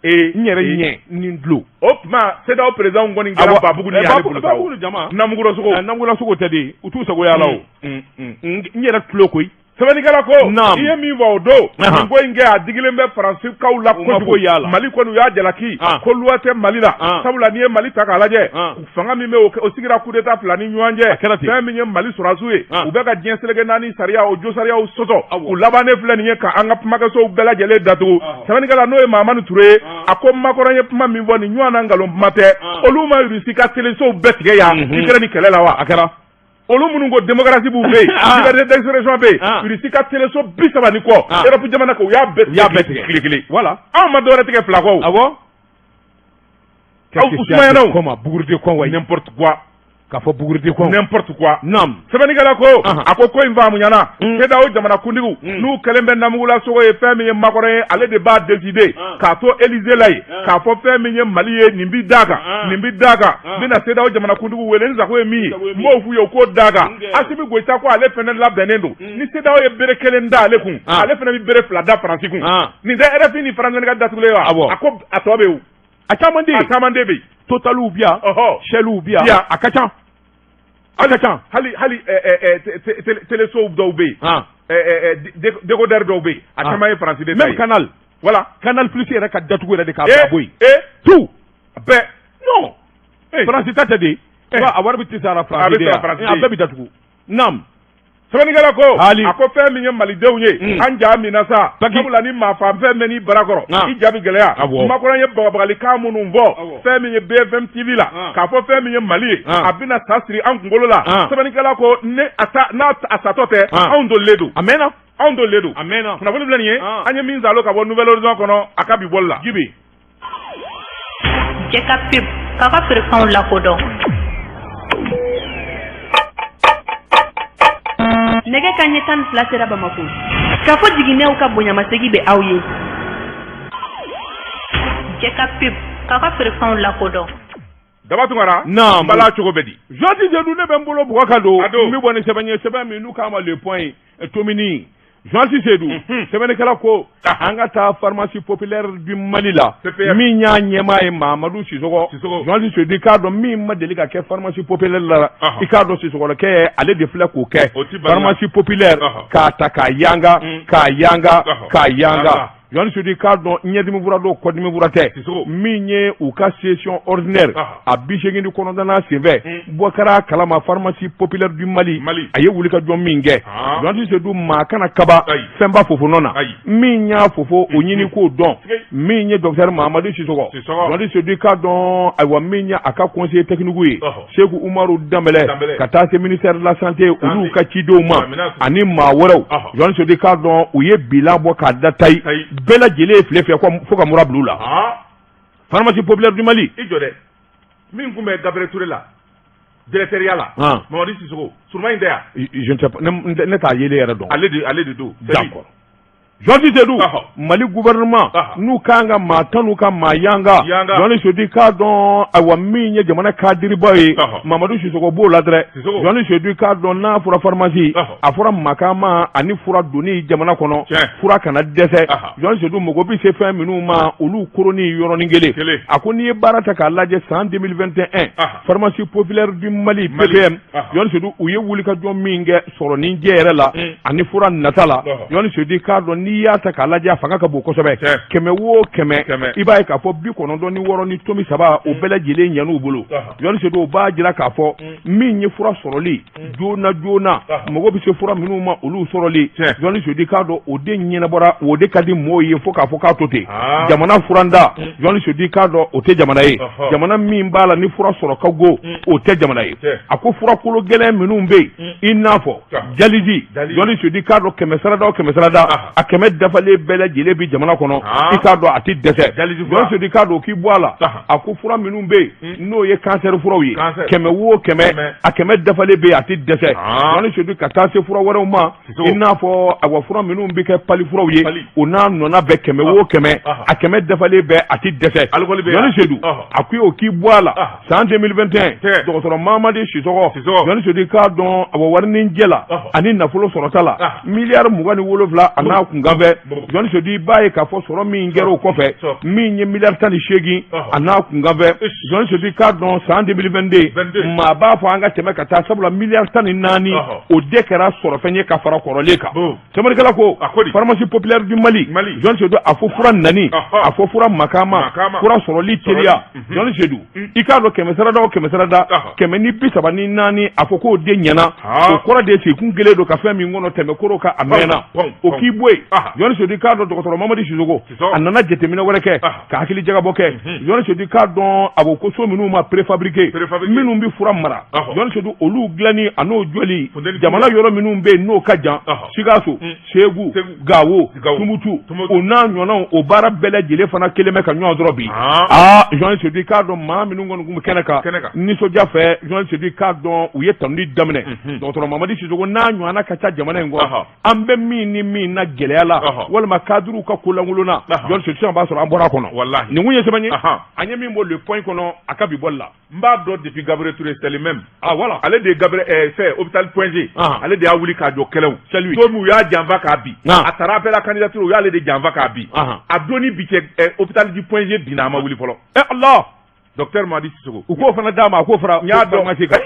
N yɛrɛ ɲɛ ni tulo. O tuma CEDEAO président kɔni kɛra babugu ni y'ale bolo sa. Babugu jama. Namugurasogo. Namugurasogo tɛ de, u t'u sagoya la o. N yɛrɛ tulo koyi. Sɛbɛnnikɛla ko Naam. i ye min fɔ o don Ahan. nin ko in kɛ a digilen bɛ faransikaw la U ma kojugu foyi y'a la. Mali kɔni u y'a jalaki Ah. ko loi tɛ Mali la Ah. sabula n'i ye Mali ta k'a lajɛ Ah. fanga min bɛ o o sigira coup d'état fila ni ɲɔgɔn cɛ A kɛra ten. fɛn min ye Mali sɔrɔdasiw ye Ah. u bɛ ka diɲɛ seleke naani sariya o jo sariyaw sɔsɔ Awɔ. u labannen filɛ nin ye ka an ka kumakɛsow bɛɛ lajɛlen datugu Awɔ. sɛbɛnnikɛla n'o ye Mahamani Ture ye Ah. a ko Macron ye kuma min fɔ nin ɲɔgɔn na nkalon kuma tɛ Ah. olu ma Russie ka telesow bɛɛ tigɛ yan Ukraine kɛlɛ la wa A kɛra. olu minnu ko démocratie b'u fɛ yen Ah. liberté d'expression bɛ yen Ah. Russie ka teleso 30 ni kɔ Ah. Europe jamana kan u y'a bɛɛ U y'a bɛɛ tigɛ. tile kelen Voilà. anw ma dɔwɛrɛ tigɛ fila kɔ o. Awɔ. Aw Usumana o. Comment Buguride kɔn wa? N'importe quoi. K'a fɔ Buguride kɔn. N'importe quoi. Naam. Sɛbɛnnikɛla ko Ahan. a ko ko in faamuyana CEDEAO jamanakuntigiw n'u kɛlen bɛ namugulasogo ye fɛn min ye Macron ye ale de b'a décider k'a to Élysée la yen k'a fɔ fɛn min ye Mali ye nin bi d'a kan nin bi d'a kan n bɛna CEDEAO jamanakuntigiw wele n sago ye min ye n b'o f'u ye u k'o d'a kan Assimi Goïta ko ale fɛnɛ labɛnnen don ni CEDEAO ye bere kelen da ale kun ale fɛnɛ bɛ bere fila da Faransi kun nin tɛ RFI ni France 24 datugulen ye wa Awɔ. a ko a tɔ bɛ yen A caman de a caman de bɛ yen Totalw bi yan. Shellw bi yan. Bi yan. A ka ca. A ka ca. Hali hali telesow dɔw bɛ yen décodeur dɔw bɛ yen a caman ye Faransi de ta Même ye Canal. Voilà. Canal Plus yɛrɛ ka datugu yɛrɛ de k'a bila bɔ yen. Tout bɛɛ. Non. Faransi ta tɛ de. A wari bɛ tɛ sara A Faransi bɛ de sara yan. Faransi de. A bɛɛ bɛ datugu. Naam. Sɛbɛnnikɛla ko Hali. a ko fɛn min ye malidenw ye an ja minɛ sa Taki. sabula ni maa fan fɛn mɛn'i bara kɔrɔ Ah. i ja bɛ gɛlɛya Awɔ. Macron ye bagabagalikan minnu fɔ Awɔ. fɛn min ye BFM TV la Ah. k'a fɔ fɛn min ye Mali ye Ah. a bɛna sa siri an kunkolo la Ah. sɛbɛnnikɛla ko ne a ta n'a a satɔ tɛ Ah. anw dolilen don A mɛnna. anw dolilen don A mɛnna. Kunnafoni filɛ nin ye Ah. an ye min salo ka bɔ Nouvel Horizon kɔnɔ a ka bi bɔli la Jibi. Jɛ ka pub k'a ka feerefɛnw lakodɔn. Nɛgɛ ka ɲɛ 12 sera Bamako. K'a fɔ jiginɛw ka bonyamasegi bɛ aw ye. Jɛ ka pub k'a ka feerefɛnw lakodɔn. Daba Tunkara. Naam. Bala cogo bɛ di? Journaliste Seydou ne bɛ n bolo bugɔ ka don. A don. N bɛ bɔ ni sɛbɛn ye sɛbɛn min n'u k'a ma Le Point Tomini. Journaliste Seydou sɛbɛnnikɛla ko an ka taa pharmacie populaire du Mali la CPM. min y'a ɲɛmaa ye Mahamadu Sisɔgɔ. Sisɔgɔ. Journaliste Seydou i k'a dɔn min ma deli ka kɛ pharmacie populaire la i k'a dɔn Sisɔgɔkɛ ale de filɛ k'o kɛ O ti bali la. pharmacie populaire k'a ta k'a yanga k'a yanga k'a yanga. Journaliste Seydou i k'a dɔn ɲɛdimi fura don kɔdimi fura tɛ Sisɔgɔ. min ye u ka session ordinaire a 89nan senfɛ bɔ kɛra a kalama pharmacie populaire du Mali Mali. a ye wulikajɔ min kɛ Ah. Journaliste Seydou maa kana kaba Ayi. fɛnba fofo nɔ na Ayi. min y'a fofo o ɲini k'o dɔn Sigi. min ye docteur Mahamadu Sisɔgɔ Sisɔgɔ. Journaliste Seydou i k'a dɔn ayiwa min ye a ka conseiller technique ye Seku Umaru Danbɛlɛ. Danbɛlɛ ka taa se ministère de la santé olu ka cidenw ma Amina. ani maa wɛrɛw Journaliste Seydou i k'a dɔn u ye bilan bɔ k'a da tayi Tayi. bɛɛ lajɛlen ye file fiyɛ fo ka mura bila u la pharmacie populaire du Mali I jɔ dɛ min tun bɛ Gabriel Touré la directeur ya la Mamadu Sisoko suruma in tɛ yan Je ne sais pas ne t'a yelen yɛrɛ dɔn. Ale de don. D'accord. Journaliste Seydou Mali gouvernement n'u kan ka maa tan n'u ka maa yanga Yanga. Journaliste Seydou i k'a dɔn ayiwa min ye jamana kadiriba ye Mamadu Sisɔgɔ b'o la dɛrɛ Sisɔgɔ. Journaliste Seydou i k'a dɔn n'a fɔra pharmacie a fɔra makama ani fura donni jamana kɔnɔ fura kana dɛsɛ Journaliste Seydou mago bɛ se fɛn minnu ma olu koroni yɔrɔnin kelen a ko n'i ye baara ta k'a lajɛ san 2021 pharmacie populaire du Mali PPM Journaliste Seydou u ye wulikajɔ min kɛ sɔrɔnin jɛ yɛrɛ la ani fura nata la Journaliste Seydou i k'a dɔn n'i y'a ta k'a lajɛ a fanga ka bon kosɛbɛ kɛmɛ o kɛmɛ i b'a ye k'a fɔ 96.3 o bɛɛ lajɛlen ɲɛn'u bolo Journaliste Seydou o b'a jira k'a fɔ min ye fura sɔrɔli joona joona mɔgɔ bɛ se fura minnu ma olu sɔrɔli Journaliste Seydou i k'a dɔn o de ɲɛnabɔra o de ka di mɔgɔw ye fo k'a fɔ k'a to ten jamana furanda Journaliste Seydou i k'a dɔn o tɛ jamana ye jamana min b'a la ni fura sɔrɔ ka go o tɛ jamana ye a ko furakolo gɛlɛn minnu bɛ yen i n'a fɔ dialyse Journaliste Seydou i k'a dɔn kɛmɛ sarada o kɛmɛ sarada a kɛmɛ dafalen bɛɛ lajɛlen bi jamana kɔnɔ i k'a dɔn a tɛ dɛsɛ Journaliste Seydou i k'a dɔn k'i bɔ a la a ko fura minnu bɛ yen n'o ye cancer furaw ye kɛmɛ o kɛmɛ a kɛmɛ dafalen bɛ yen a tɛ dɛsɛ Journaliste Seydou ka taa se fura wɛrɛw ma i n'a fɔ awa fura minnu bɛ kɛ pali furaw ye o n'a nɔna bɛɛ kɛmɛ o kɛmɛ a kɛmɛ dafalen bɛɛ a tɛ dɛsɛ Journaliste Seydou a ko o k'i bɔ a la san 2021 dɔgɔtɔrɔ Mamadi Sisɔgɔ Journaliste Seydou i k'a dɔn awa warinin jɛ la ani nafolo sɔrɔta la miliyari 27 a n'a kunkan kunkanfɛ. Jɔnni Sedu, i b'a ye k'a fɔ sɔrɔ min kɛra o kɔfɛ, min ye miliyari 18 a n'a kunkanfɛ. Jɔnni Sedu, i k'a dɔn san 2022, maa b'a fɔ an ka tɛmɛ ka taa, sabula miliyari 14, o de kɛra sɔrɔfɛn ye ka fara kɔrɔlen kan. Sɛbɛnnikɛla ko pharmacie populaire du Mali, Jɔnni Sedu, a fɔ fura nani, a fɔ fura makama, fura sɔrɔli teliya. Jɔnni Sedu, i k'a dɔn kɛmɛ sarada o kɛmɛ sarada, 134, a fɔ k'o de ɲɛna. O kɔrɔ de sigikun kelen don ka fɛn min kɔnɔ tɛmɛ koro kan a mɛnna, o k'i bɔ yen. Jɔnni Sedu, i k'a dɔn dɔgɔtɔrɔ Mamadi Sisoko, a nana jateminɛ wɛrɛ kɛ ka hakili jagabɔ kɛ. Jɔnni Sedu, i k'a dɔn a ko so minnu ma préfabriqué, minnu bɛ fura mara, Jɔnni Sedu, olu dilanni a n'o jɔli jamana yɔrɔ minnu bɛ yen n'o ka jan, Sikaso, Segu, Gawo, Tumutu, o n'a ɲɔgɔnnaw, o baara bɛɛ lajɛlen fana kelen bɛ ka ɲɔgɔn sɔrɔ bi. Aa, Jɔnni Sedu, i k'a dɔn maa minnu kɔni tun bɛ kɛnɛ kan nisɔndiya fɛ, Jɔnni Sedu, i k'a dɔn u ye tanuni daminɛ dɔgɔtɔrɔ Mamadi Sisoko n'a ɲɔgɔnna ka ca jamana in kɔnɔ. An bɛ min ni min na gɛlɛya la walima kadiriw ka kolankolon na, Jɔnni Sedu, sisan b'a sɔrɔ an bɔra a kɔnɔ. Nin kun ye sɛbɛn ye an ye min bɔ Le Point kɔnɔ a ka bi bɔli la. N b'a dɔn depuis Gabriel Touré, c'est le même. Ah voilà. Ale de ye Gabriel fɛ hôpital Point G. Ale de y'a wuli k'a jɔ kɛlɛw. C'est lui. Don min u y'a janfa k'a bin. A taara appel à candidature, u y'ale de janfa k'a bin. A don ni bi cɛ, hôpital du Point G binna, a ma wuli fɔlɔ. Eh Allah. Docteur Mamadi Sisoko. U k'o fana d'a ma, a k'o fara. N y'a dɔn. Pharmacie kan.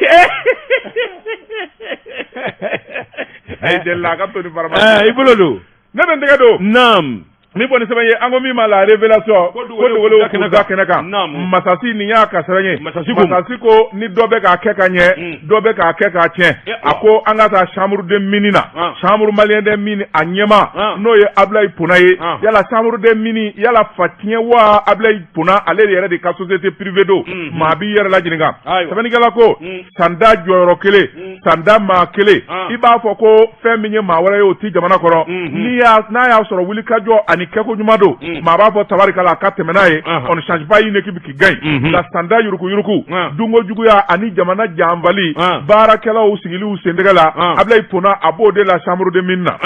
Ayi, delila a ka to ni pharmacie. I bolo don. Ne bɛ n tɛgɛ don. Naam. Ni bɔ ni sɛbɛn ye, an ko min ma la révélation, ko ko dogolenw k'u da kɛnɛ kan. Masasi, nin y'a ka sɛbɛn ye. Masasi ko ni dɔ bɛ k'a kɛ ka ɲɛ, dɔ bɛ k'a kɛ k'a tiɲɛ. A ko an ka taa chambre de mine na, chambre malien de mine a ɲɛmaa, n'o ye Abulayi Pona ye. Yala chambre de mine yala fa tiɲɛ wa Abulayi Pona ale yɛrɛ de ka société privée don? Maa b'i yɛrɛ laɲininka. Sɛbɛnnikɛla ko sanda jɔyɔrɔ kelen, sanda maa kelen, i b'a fɔ ko fɛn min ye maa wɛrɛ ye, o ti jamana kɔnɔ. N'i y'a n'a y'a sɔrɔ wulikajɔ ani kɛko ɲuman don, maa b'a fɔ tabarikala, a ka tɛmɛ n'a ye, on ne change pas une équipe qui gagne. Nka sanda yuruguyurugu, dunko juguya ani jamana janfali, baarakɛlaw sigiliw sentigɛ la, Abulayi Pona a b'o de la chambre de mine na.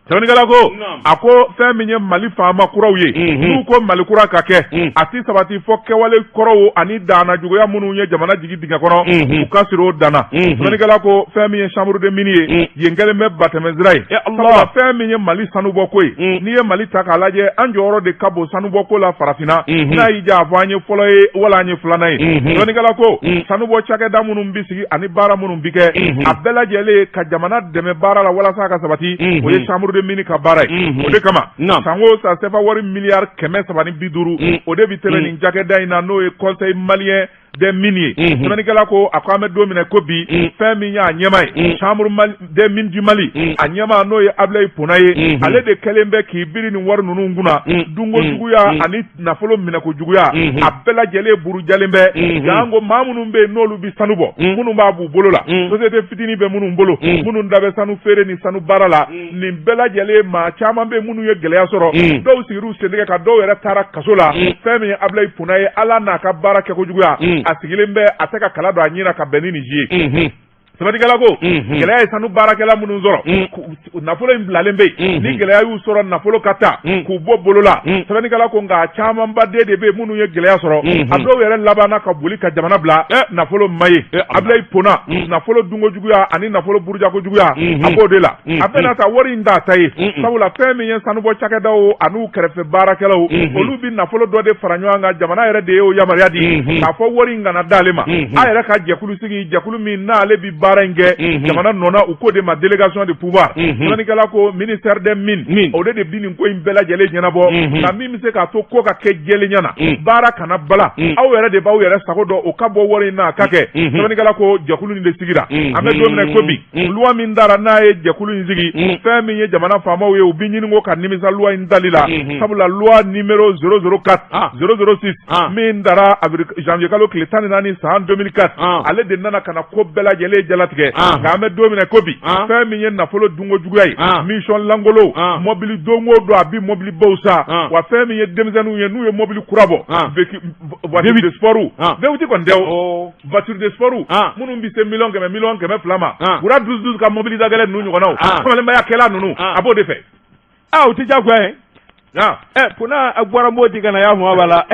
Sɛbɛnnikɛla ko a ko fɛn min ye Mali faama kuraw ye, n'u ko Mali kura ka kɛ, a ti sabati fɔ kɛwale kɔrɔw ani danna juguya minnu ye jamana jigi dingɛ kɔnɔ, u ka siri o danna. Sɛbɛnnikɛla ko fɛn min ye chambre de mine ye, yen kɛlen bɛ batɛmɛsira ye. Sabula fɛn min ye Mali sanubɔko ye, n'i ye Mali ta k'a lajɛ, an jɔyɔrɔ de ka bon sanubɔko la farafinna. N'a y'i diya a fɔ an ye fɔlɔ ye wala an ye filanan ye. Sɛbɛnnikɛla ko sanubɔ cakɛda minnu bɛ sigi ani baara minnu bɛ kɛ, a bɛɛ lajɛlen ka jamana dɛmɛ baara la walasa a ka sabati, o ye chambre de mine ka baara ye. O de kama san o san, sefa wari miliyari 350, o de bɛ tɛmɛ nin cakɛda in na, n'o ye conseil malien des mines ye. Sɛbɛnnikɛla ko a ko an bɛ don min na ko bi, fɛn min y'a ɲɛmaa ye, chambre des mines du Mali a ɲɛmaa, n'o ye Abulayi Pona ye, ale de kɛlen bɛ k'i biri nin wari ninnu kunna. Dunko juguya ani nafolo minɛko juguya, a bɛɛ lajɛlen burujalen bɛ. Janko maa minnu bɛ yen n'olu bɛ sanu bɔ, minnu b'a b'u bolo la, société fitinin bɛ minnu bolo, minnu da bɛ sanu feere ni sanu baara la, nin bɛɛ lajɛlen maa caman bɛ minnu ye gɛlɛya sɔrɔ, dɔw sigir'u sentigɛ kan, dɔw yɛrɛ taara kaso la. Fɛn min ye Abulayi Pona ye, Ala n'a ka baara kɛko juguya, a sigilen bɛ, a tɛ ka kala don a ɲin na ka bɛn ni nin si ye. Sɛbɛnnikɛla ko gɛlɛya ye sanu baarakɛla minnu sɔrɔ, nafolo in bilalen bɛ yen, ni gɛlɛya y'u sɔrɔ, nafolo ka ta k'u bɔ bolo la. Sɛbɛnnikɛla ko nka camanba de bɛ yen minnu ye gɛlɛya sɔrɔ, a dɔw yɛrɛ labanna ka boli ka jamana bila, nafolo ma ye. Abulayi Pona, nafolo dunko juguya ani nafolo burujako juguya, a b'o de la. A bɛna ta wari in t'a ta ye, sabula fɛn min ye sanubɔ cakɛdaw an'u kɛrɛfɛ baarakɛlaw, olu bɛ nafolo dɔ de fara ɲɔgɔn kan. Jamana yɛrɛ de y'o yamaruya di k'a fɔ wari in kana d'ale ma. A yɛrɛ ka jɛkulu sigi, jɛkulu min n'ale bi baara in kɛ jamana nɔ na, u k'o de ma délégation de pouvoir. Sɛbɛnnikɛla ko ministère des mines, o de bi nin ko in bɛɛ lajɛlen ɲɛnabɔ. Nka min bɛ se k'a to ko ka kɛ jɛlenya na, baara kana bala, aw yɛrɛ de b'aw yɛrɛ sago dɔn, o ka bɔ wari in na a ka kɛ. Sɛbɛnnikɛla ko jɛkulu nin de sigira. An bɛ don min na ko bi, loi min dara n'a ye jɛkulu in sigi, fɛn min ye jamana faamaw ye, u bi ɲini ko ka nimisa loi in tali la, sabula loi numéro 004 006 min dara janvier kalo tile 14 san 2004, ale de nana ka na ko bɛɛ lajɛlen jalatigɛ. Nka an bɛ don min na ko bi, fɛn min ye nafolo dunko juguya ye, mission langolo, mobili don o don a bi mobili baw san, wa fɛn min ye denmisɛnninw ye, n'u ye mobili kura bɔ, voiture de sport, V8 kɔni tɛ o, voiture de sport minnu bɛ se miliyɔn 100, miliyɔn 200 ma, wura 12 12 ka mobili da gɛlɛn ninnu ɲɔgɔnnaw, kamalenbaya kɛla ninnu, a b'o de fɛ. O tɛ diyagoya ye. Pona a bɔra Moti ka na, y'a fɔ b'a la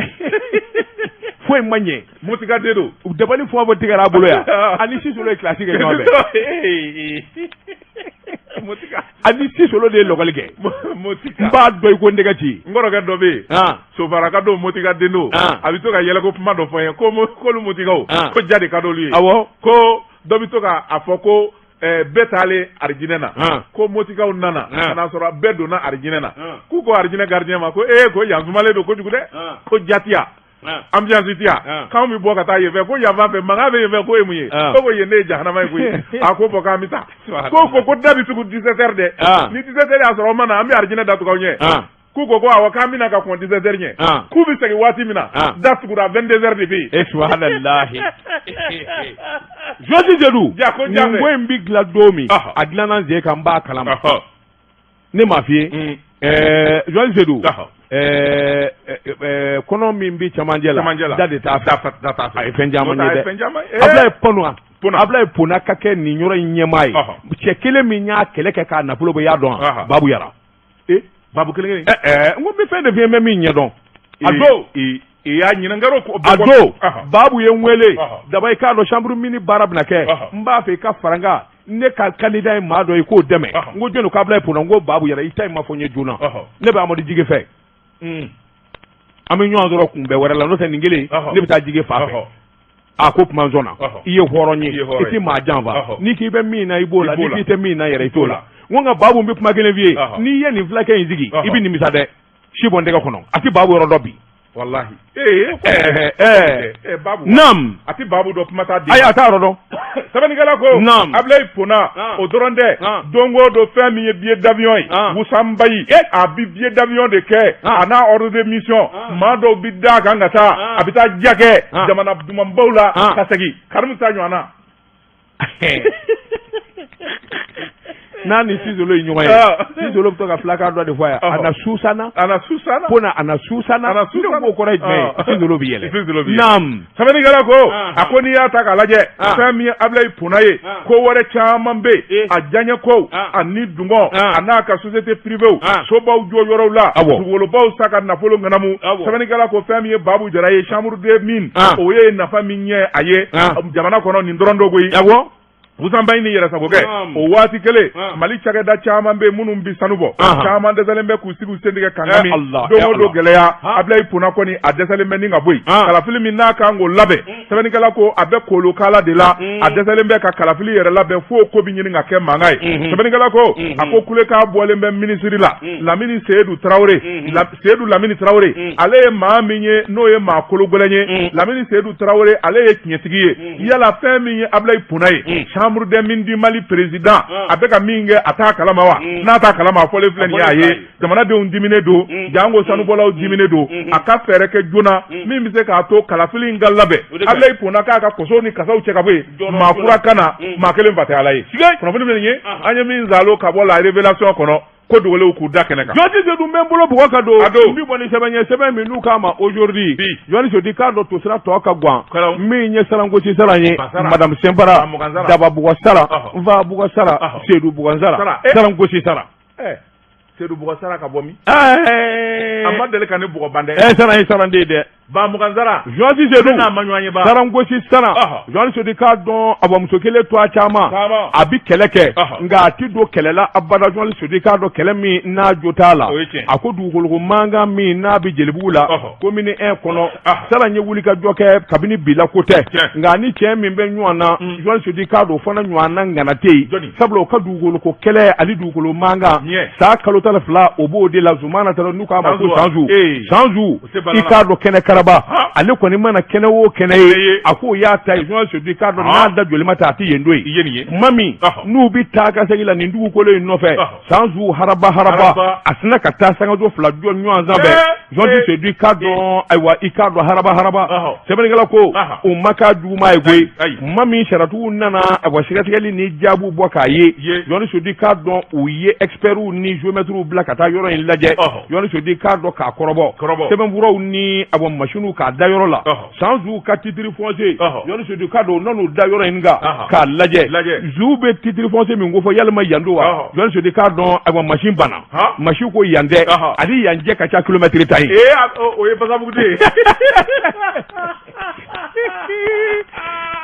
foyi ma ɲɛ. Moti ka den don. Dabali fɛn o fɛn tigɛra a bolo yan, ani Sisolo ye kilasi kɛ ɲɔgɔn fɛ. Ani Sisolo de ye lɔgɔli kɛ. N b'a dɔn i ko n tɛgɛ ci. N kɔrɔkɛ dɔ bɛ yen. Sofara ka don Motika den don. A bɛ to ka yɛlɛko kuma dɔ fɔ n ye ko k'olu Motikaw ko ja de ka d'olu ye. Awɔ. Ko dɔ bɛ to k'a fɔ ko bɛɛ taalen arijinɛ na ko Motikaw nana ka n'a sɔrɔ bɛɛ donna arijinɛ na k'u ko arijinɛ gardien ma ko ee ko yan sumalen don kojugu dɛ ko ja tɛ yan ambiance tɛ yan k'anw bɛ bɔ ka taa yen fɛ ko yan fan fɛ mankan bɛ yen fɛ k'o ye mun ye ko yen de ye jahanama ye koyi a ko bɔn k'an bɛ taa ko da bɛ tugu 17 heures dɛ ni 17 heures y'a sɔrɔ aw ma na an bɛ arijinɛ datugu aw ɲɛ k'u ko awɔ k'an bɛna ka kɔn 17 heures ɲɛ k'u bɛ segin waati min na da tugura 22 heures de bɛ yen. E subahanallahi Josi Sedu nin ko in bɛ dilan don min a dilanna n sen kan n b'a kalama ne m'a f'i ye Josi Sedu kɔnɔ min bɛ cɛmancɛ la da de t'a fɛ a ye fɛn caman ye dɛ Abulayi Pɔnɔ Abulayi Pona ka kɛ nin yɔrɔ in ɲɛmaa ye cɛ kelen min y'a kɛlɛ kɛ k'a nafolo bɔ i y'a dɔn Babu Yara. Babu kelen kelen n ko n bɛ fɛn de f'i ye n bɛ min ɲɛdɔn a don i y'a ɲininkaro ko a don Babu ye n wele daba i k'a dɔn chambre mine baara bɛna kɛ n b'a fɛ i ka fara n kan ne ka candidat ye maa dɔ ye k'o dɛmɛ n ko jɔnni ko Abulayi Pona n ko Babu Yara i ta in ma fɔ n ye joona ne bɛ Amadu Jigi fɛ an bɛ ɲɔgɔn sɔrɔ kunbɛn wɛrɛ la n'o tɛ nin kelen ne bɛ taa Jigi fa fɛ a ko kuma sɔnna i ye hɔrɔn ye i tɛ maa janfa n'i k'i bɛ min na i b'o la n'i k'i tɛ min na yɛrɛ i t'o la n ko nka Babu n bɛ kuma kelen f'i ye n'i ye nin fulakɛ in sigi i bɛ nimisa dɛ si bɔ n tɛgɛ kɔnɔ a tɛ Babu yɔrɔ dɔn bi walahi ee naam a tɛ Babu dɔn kuma t'a den ayi a t'a yɔrɔ dɔn sɛbɛnnikɛla ko naam Abulayi Pona o dɔrɔn tɛ don o don fɛn min ye billet d'avion ye Musa Mbayi a bɛ billet d'avion de kɛ a n'a ordre de mission maa dɔw bɛ d'a kan ka taa a bɛ taa ja kɛ jamana dumanbaw la ka segin Karimu ta ɲɔgɔn na n'a ni Sisolo ye ɲɔgɔn ye Sisolo bɛ to ka filakan dɔ de fɔ a ye a na susana a na susana Pona a na susana a na susana ne k'o kɔrɔ ye jumɛn ye Sisolo bɛ yɛlɛ Sisolo bɛ yɛlɛ naam sɛbɛnnikɛla ko a ko n'i y'a ta k'a lajɛ fɛn min ye Abulayi Pona ye ko wɛrɛ caman bɛ yen a diyaɲɛ kow a ni dungɔ a n'a ka société privée sobaw jɔ yɔrɔw la dugukolobaw san ka nafolo ŋanamu sɛbɛnnikɛla ko fɛn min ye Babu Jara ye chambre de mine o ye nafa min ɲɛ a ye jamana kɔnɔ nin dɔrɔn tɛ koyi Musa Mbayi ni yɛrɛsagokɛ o waati kelen Mali cakɛda caman bɛ minnu bɛ sanu bɔ caman dɛsɛlen bɛ k'u sigi u sen tigɛ kan don o don gɛlɛya Abulayi Pona kɔni a dɛsɛlen bɛ ni ka bɔ yen kalafili min n'a kan k'o labɛn sɛbɛnnikɛla ko a bɛ kolokala de la a dɛsɛlen bɛ ka kalafili yɛrɛ labɛn fo ko bɛ ɲini ka kɛ mankan ye sɛbɛnnikɛla ko a ko kulekan bɔlen bɛ minisiri la Lamini Seyidu Tarawele Seyidu Lamini Tarawele ale ye maa min ye n'o ye maa kologɛlɛn ye Lamini Seyidu Tarawele ale ye tiɲɛtigi ye yala fɛn min ye Abulayi Pona ye chambre des mines du Mali président a bɛ ka min kɛ a t'a kalama wa n'a t'a kalama a fɔlen filɛ nin ye a ye jamanadenw diminen don janko sanubɔlaw diminen don a ka fɛɛrɛ kɛ joona min bɛ se k'a to kalafili in ka labɛn Abulayi Pona k'a ka kɔsɔw ni kasaw cɛ ka bɔ yen maa kura ka na maa kelen fa tɛ Ala ye kunnafoni filɛ nin ye an ye min zalo ka bɔ la révélation kɔnɔ ko dogolenw k'u da kɛnɛ kan. Jɔsi Sedu n bɛ n bolo bugɔ ka don. A don. N bɛ bɔ ni sɛbɛn ye sɛbɛn min n'u k'a ma aujourd'hui. Bi. Jɔsi Sedu k'a dɔn tosira tɔ ka gan. Kɛra. Min ye Sarangosi sara ye. Basara. Madame Sɛnpara. Mugan sara. Daba bugɔ sara. Ɔhɔ. Nfa bugɔ sara. Ɔhɔ. Sedu bugɔ sara. Sara. Eh. Sarangosi sara. Ɛ Sedu bugɔ sara ka bɔ min? Ɛɛ. A ma deli ka ne bugɔ ban dɛ. Ɛ sara ye saranden dɛ. Ba mugan sara. Jɔsi Sedu. Ne n'a ma ɲɔgɔn ye ba. Sarangosi sara. Ɔhɔ. Jɔsi Sedu k'a dɔn a muso kelen to a caman. Caman. A bɛ kɛlɛ kɛ. Ɔhɔ. Nka a ti don kɛlɛ la abada Jɔsi Sedu k'a dɔn kɛlɛ min n'a jo t'a la. O ye tiɲɛ. A ko dugukoloko mankan min n'a bɛ Jelibugu la. Ɔhɔ. Commune 1 kɔnɔ. Ɔhɔ. Sara ye wulikajɔ kɛ kabini bi la ko tɛ. Tiɲɛ. Nka ni cɛ min bɛ ɲɔgɔn na. Jɔsi Sedu k'a dɔn o fana ɲɔgɔn na ŋana tɛ yen. Jɔni? Sabula o ka dugukoloko kɛlɛ ani dugukolo mankan. Ɲɛ. San kalo 12 o b'o de la Zumana Tarawele n'u k'a ma ko Sanzu wa? Sanzu. Ee. Sanzu O tɛ bala i la. k'a dɔn kɛnɛ karaba ale kɔni mana kɛnɛ o kɛnɛ ye ye. a k'o y'a ta ye Jɔsi Sedu k'a dɔn n'a da joli ma ta a tɛ yen don I ye nin ye. tuma min Ɔhɔ. n'u bɛ taa ka segin la nin dugukolo in nɔfɛ Ɔhɔ. Sanzu haraba haraba Haraba. a sinna ka taa sangaso fila jɔ ɲɔgɔn sanfɛ Eh, Jɔsi eh, Sedu k'a dɔn ayiwa i k'a dɔn haraba haraba Ɔhɔ. sɛbɛnnikɛla ko Aha. o ma k'a juguman ye koyi Ayi, ayi. tuma min sariyatigiw nana ayiwa sɛgɛsɛgɛli ni jaabiw bɔ k'a ye Ye. Jɔsi Sedu k'a dɔn u ye experts ni géomètres bila ka taa yɔrɔ in lajɛ Ɔhɔ. Jɔsi Sedu k'a dɔn k'a kɔrɔbɔ Kɔrɔbɔ. sɛbɛnfuraw ni awa machines k'a da yɔrɔ la Ɔhɔ. Sanzu ka titre foncier Ɔhɔ. Jɔsi Sedu k'a dɔn u nan'u da yɔrɔ in kan Ɔhɔ. k'a lajɛ Lajɛ. zu bɛ titre foncier min kofɔ yalima yan don wa Ɔhɔ. Jɔsi Sedu k'a dɔn awa machine banna Han. machine ko yan tɛ Ɔhɔ. ani yan cɛ ka ca kilomètre 10 ye Ee o ye basabugu de ye.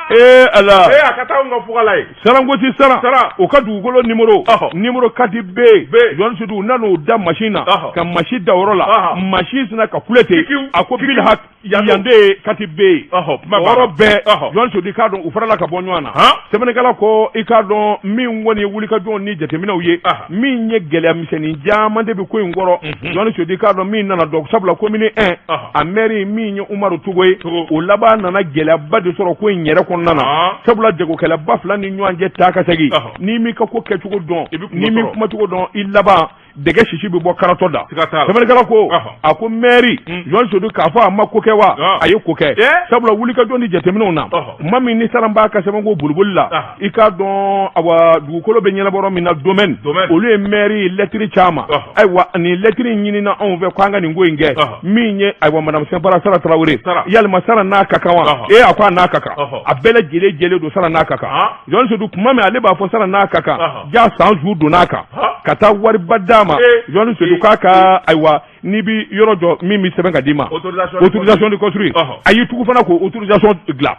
Ee ala. Ee, a ka taa anw ka fuga la yen. Sarangosi Saran. Saran. O ka dugukolo numéro. Numéro 4 B. B. Jɔn Sedu, u nan'o da machine na. Ka machine da o yɔrɔ la. Machine sinna ka kule ten. Kikiw. A ko bil hak yan de ye 4 B ye. Kuma O yɔrɔ bɛɛ. Jɔn Sedu, i k'a dɔn u farala ka bɔ ɲɔgɔn na. Sɛbɛnnikɛla ko i k'a dɔn min kɔni ye wulikajɔw ni jateminɛw ye. Min ye gɛlɛya misɛnnin caman de bɛ ko in kɔrɔ. Jɔn Sedu, i k'a dɔn min nana dɔn, sabula commune 1 a maire min ye Umaru Togo ye, o laban nana gɛlɛyaba de sɔrɔ ko in yɛrɛ kɔnɔna na, sabula jagokɛlaba fila ni ɲɔgɔn cɛ taa ka segin, n'i m'i ka ko kɛcogo dɔn, n'i m'i kumacogo dɔn, i laban dɛgɛ sisi bɛ bɔ karatɔ da. Sɛbɛnnikɛla ko a ko maire Jɔn Sedu, k'a fɔ a ma ko kɛ wa, a ye ko kɛ, sabula wulikajɔ ni jateminɛw na, tuma min ni Saran b'a ka sɛbɛnko boliboli la, i k'a dɔn awa dugukolo bɛ ɲɛnabɔ yɔrɔ min na, domaine, olu ye maire lɛtiri ci a ma. Ayiwa, nin lɛtiri in ɲinina anw fɛ k'an ka nin ko in kɛ. Min ye ayiwa madame Sɛnpara Sara Tarawele, yalima Sara n'a ka kan wa? Ee, a ko a n'a ka kan, a bɛɛ lajɛlen jɛlen don, Sara n'a ka kan. Jɔn Sedu, tuma min ale b'a fɔ Sara n'a ka kan, ja Sanzu donna a kan ka taa wariba d'a ma. Jɔn Sedu k'a ka ayiwa n'i bi yɔrɔ jɔ min bɛ sɛbɛn ka d'i ma, autorisation de construire, a y'i tugu fana k'o autorisation dilan.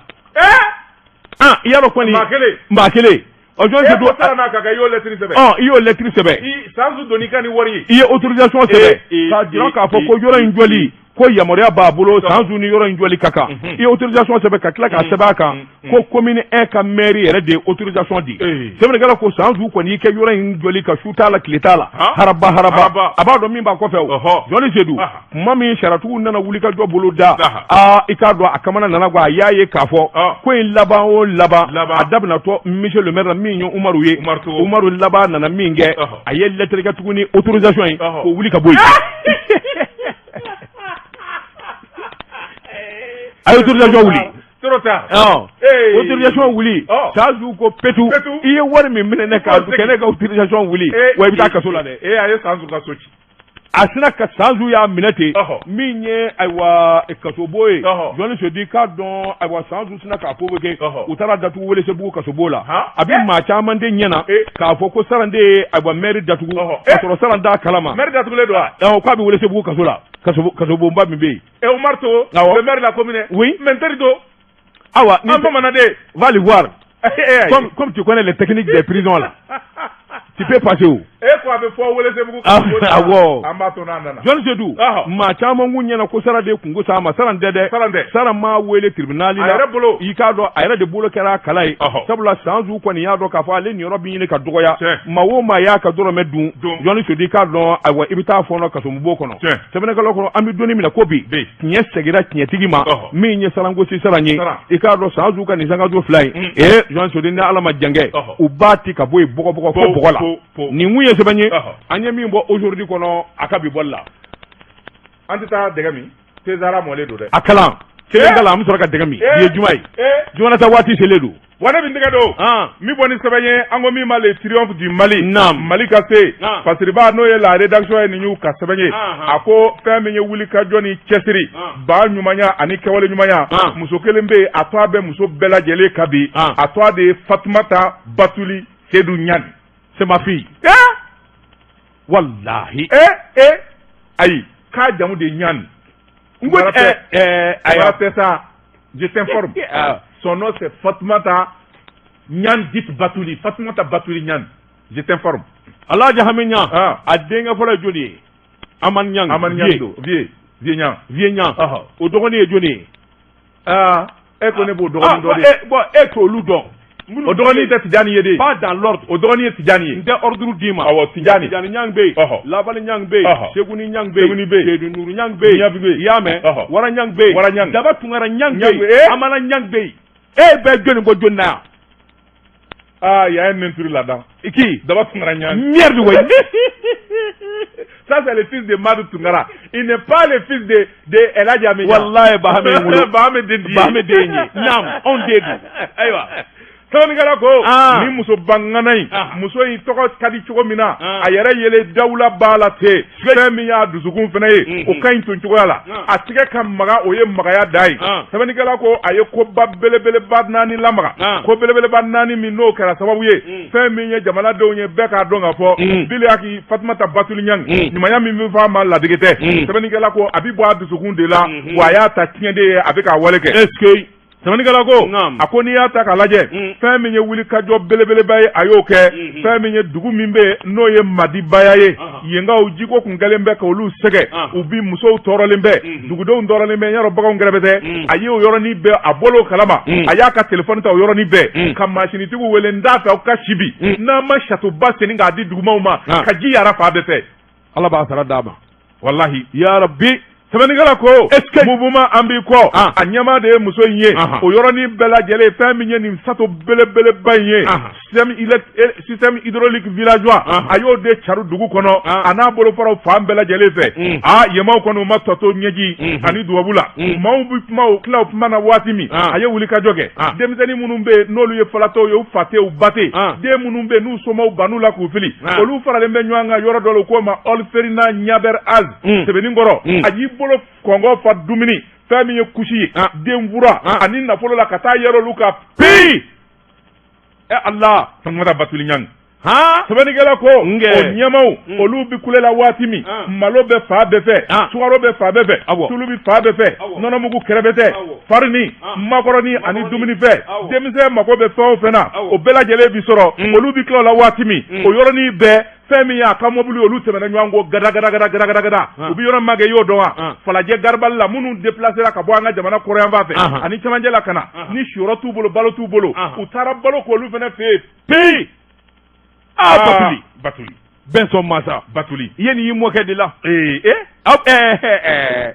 Ah, i y'a dɔn kɔni, maa kelen, maa kelen. Ɔ, Jɔn Sedu, e ko Sara n'a ka kan, i y'o lɛtiri sɛbɛn. Ɔ, i y'o lɛtiri sɛbɛn. I Sanzu donn'i kan ni wari ye. I ye autorisation sɛbɛn k'a jira k'a fɔ ko yɔrɔ in jɔli ko yamaruya b'a bolo, Sanzu ni yɔrɔ in jɔli ka kan. I ye autorisation sɛbɛn ka tila k'a sɛbɛn a kan ko commune 1 ka maire yɛrɛ de ye autorisation di. Sɛbɛnnikɛla ko Sanzu kɔni y'i kɛ yɔrɔ in jɔli kan, su t'a la, tile t'a la, haraba haraba, a b'a dɔn min b'a kɔfɛ. O Jɔni Sedu, tuma min sariyatigiw nana wulikajɔ bolo da, aa, i k'a dɔn a kamana nana gan, a y'a ye k'a fɔ ko in laban o laban, a da bɛna tɔ monsieur le maire la, min ye Umaru ye. Umaru laban nana min kɛ, a ye lɛtiri kɛ tuguni, autorisation ye k'o wuli ka bɔ yen. A ye autorisation wuli. Autorisation wuli, Sanzu ko petu, i ye wari min minɛ ne kan kɛ ne ka autorisation wuli wa, i bɛ taa kaso la dɛ. Ee, a ye Sanzu ka so ci. A sina ka Sanzu y'a minɛ ten, min ye ayiwa kasobon ye. Jɔni Sedu, i k'a dɔn ayiwa Sanzu sina k'a convoqué, u taara datugu Welesebugu kasobon la. A bɛ maa caman de ɲɛna k'a fɔ ko Saran de ye ayiwa maire datugu, k'a sɔrɔ Saran t'a kalama. Maire datugulen don wa? Awɔ, k'a bɛ Welesebugu kaso la, kasobonba min bɛ yen. E Umaru Togo, le maire de la commune. Oui. Mais n teri don. Awa, an bamanan de. Va le voir. Comme tu connais les techniques des prisons là, tu peux passer où? E ko a bɛ fɔ Welesebugu. Awɔ. An b'a to n'a nana. Jɔni Sedu, maa caman kun ɲɛna ko Sara de kunko s'a ma, Saran tɛ dɛ. Saran tɛ. Saran m'a wele tribunal la. A yɛrɛ bolo. I k'a dɔn a yɛrɛ de bolo kɛra a kala ye. Sabula Sanzu kɔni y'a dɔn k'a fɔ ale niyɔrɔ bɛ ɲini ka dɔgɔya. Maa o maa y'a ka dɔrɔmɛ dun. Jɔni Sedu, i k'a dɔn ayiwa i bɛ taa fɔɔnɔ kasobon kɔnɔ. Sɛbɛnnikɛlaw kɔnɔ, an bɛ don min na ko bi, tiɲɛ segira tiɲɛtigi ma, min ye Sarangosi Saran ye. I k'a dɔn Sanzu ka nin sangaso fila in, ee, Jɔn Sedu, ni Ala ma jan kɛ, u b'a ti ka bɔ yen bɔgɔbɔgɔ fo bɔgɔ la. Nin kun ye sɛbɛn ye an ye min bɔ Aujourd'hui kɔnɔ a ka bi bɔli la. An tɛ taa dɛgɛ min, Tezara mɔlen don dɛ. A kalan kelen kalan, an bɛ sɔrɔ ka dɛgɛ min. Bi ye juma ye, juma ta waati selen don. Wa ne bɛ n tɛgɛ don min bɔ ni sɛbɛn ye, an ko min ma Le Triomphe du Mali. Mali ka se fasiriba, n'o ye la rédaction ye, nin y'u ka sɛbɛn ye. A ko fɛn min ye wulikajɔ ni cɛsiri ba ɲumanya ani kɛwale ɲumanya, muso kelen bɛ yen, a tɔgɔ bɛ muso bɛɛ lajɛlen kan bi, a tɔgɔ de ye Fatumata Batuli Sedu Ɲani. C'est ma fille. Walahi. Ee, ayi, k'a jamu de ye Ɲani. N ko ayiwa tɛ sa, je t'informe, son nom c'est Fatoumata Niane dite Batouli, Fatoumata Batouli Niane, je t'informe. Alhaji Hami Ɲan, a denkɛ fɔlɔ ye joli ye? Amani Ɲan. Amani Ɲan don, vieux vieux Ɲan. Vieux Ɲan, o dɔgɔnin ye joli ye? Aa, e ko ne b'o dɔgɔnin dɔ de. Bon, e t'olu dɔn. O dɔgɔnin tɛ Tijani ye de. Pas dans l'ordre. O dɔgɔnin ye Tijani ye. N tɛ ordre d'i ma. Awɔ, Tijani. Tijani Ɲang bɛ yen. Labali Ɲang bɛ yen. Seguni Ɲang bɛ yen. Seguni bɛ yen. Seydou Nuru Ɲang bɛ yen. Ɲang bɛ yen. I y'a mɛn? Wara Ɲang bɛ yen. Wara Ɲang. Daba Tunkara Ɲang bɛ yen. Amala Ɲang bɛ yen. E bɛ jɔnni bɔ jɔnni na yan? Ah, il y a un intrus là-dedans. Qui? Daba Tunkara Ɲang. Merde, ouais. Ça, c'est le fils de Madou Tunkara. Il n'est pas le fils de El Hadji Ame. Wallahi, Bahame ye wolo. Bahame den di ye. Bahame den ye. Naam, anw den don. Ayiwa. Sɛbɛnnikɛla ko ni muso bangana in, muso in tɔgɔ ka di cogo min na, a yɛrɛ yele dawula b'a la ten, fɛn min y'a dusukun fana ye, o ka ɲi ten cogoya la, a tigɛ ka maga, o ye magaya da ye. Sɛbɛnnikɛla ko a ye koba belebeleba naani lamaga, ko belebeleba naani min n'o kɛra sababu ye, fɛn min ye jamanadenw ye bɛɛ k'a dɔn k'a fɔ biliyaki Fatumata Batuli Ɲang ɲumanya min bɛ fɔ a ma, ladege tɛ. Sɛbɛnnikɛla ko a bɛ bɔ a dusukun de la, wa a y'a ta tiɲɛ de ye, a bɛ k'a wale kɛ. Est-ce que Sɛbɛnnikɛla ko Naam. a ko n'i y'a ta k'a lajɛ fɛn min ye wulikajɔ belebeleba ye a y'o kɛ fɛn min ye dugu min bɛ yen n'o ye Madibaya ye yenkaw jiko kun kɛlen bɛ k'olu sɛgɛn u bi musow tɔɔrɔlen bɛ dugudenw tɔɔrɔlen bɛ yɔrɔ baganw kɛrɛfɛ a ye o yɔrɔnin bɛɛ a bɔl'o kalama a y'a ka telefɔni ta o yɔrɔnin bɛɛ ka masinitigiw wele n t'a fɛ aw ka si bi n'an ma château-ba senni k'a di dugumaw ma ka ji yara fan bɛɛ fɛ. Ala b'a sara d'a ma. Walahi. Ya Rabbi. Sɛbɛnnikɛla ko Est-ce que mouvement an b'i kɔ a ɲɛmaa de ye muso in ye o yɔrɔnin bɛɛ lajɛlen fɛn min ye nin château belebeleba in ye système hydraulique villageois a y'o de cari dugu kɔnɔ a n'a bolofaraw fan bɛɛ lajɛlen fɛ. Aa, yemaw kɔni u ma tɔ to ɲɛji ani dubabu la. Maaw bɛ kuma o tila o kuma na waati min a ye wulikajɔ kɛ. Denmisɛnnin minnu bɛ yen n'olu ye falatɔw ye, u fa tɛ u ba tɛ, den minnu bɛ yen n'u somaw bann'u la k'u fili, olu faralen bɛ ɲɔgɔn kan yɔrɔ dɔ la, u k'o ma orphelinat Ɲabɛr Az Sebenikɔrɔ. A y'i bolo kɔngɔ fa dumuni, fɛn min ye kusi ye, denfura ani nafolo la, ka taa yɛrɛ olu ka peyi. Ɛ Ala. Fatumata Batuli Ɲang. Han. Sɛbɛnnikɛla ko o ɲɛmaw olu bi kule la waati min, malo bɛ fan bɛɛ fɛ, sukaro bɛ fan bɛɛ fɛ, tulu bɛ fan bɛɛ fɛ, nɔnɔmugu kɛrɛfɛ tɛ, farini, makɔrɔni ani dumunifɛn, denmisɛn mako bɛ fɛn o fɛn na, o bɛɛ lajɛlen bi sɔrɔ. Olu bi tila o la waati min, o yɔrɔnin bɛɛ, fɛn min y'a ka mobili, olu tɛmɛna ɲɔgɔn kɔ gada gada gada gada gada gada. U bɛ yɔrɔ min kɛ, i y'o dɔn wa? Falajɛ garabali la, minnu déplacera ka bɔ an ka jamana kɔrɔyanfan fɛ ani cɛmancɛ la ka na, ni siyɔrɔ t'u bolo, balo t'u bolo, u taara balo k'olu fana fɛ yen peyi. Aa, Batuli. Batuli. Bɛnsɔn masa. Batuli. I ye nin y'i mɔkɛ de la. Ee ee. Aw ɛɛ ɛɛ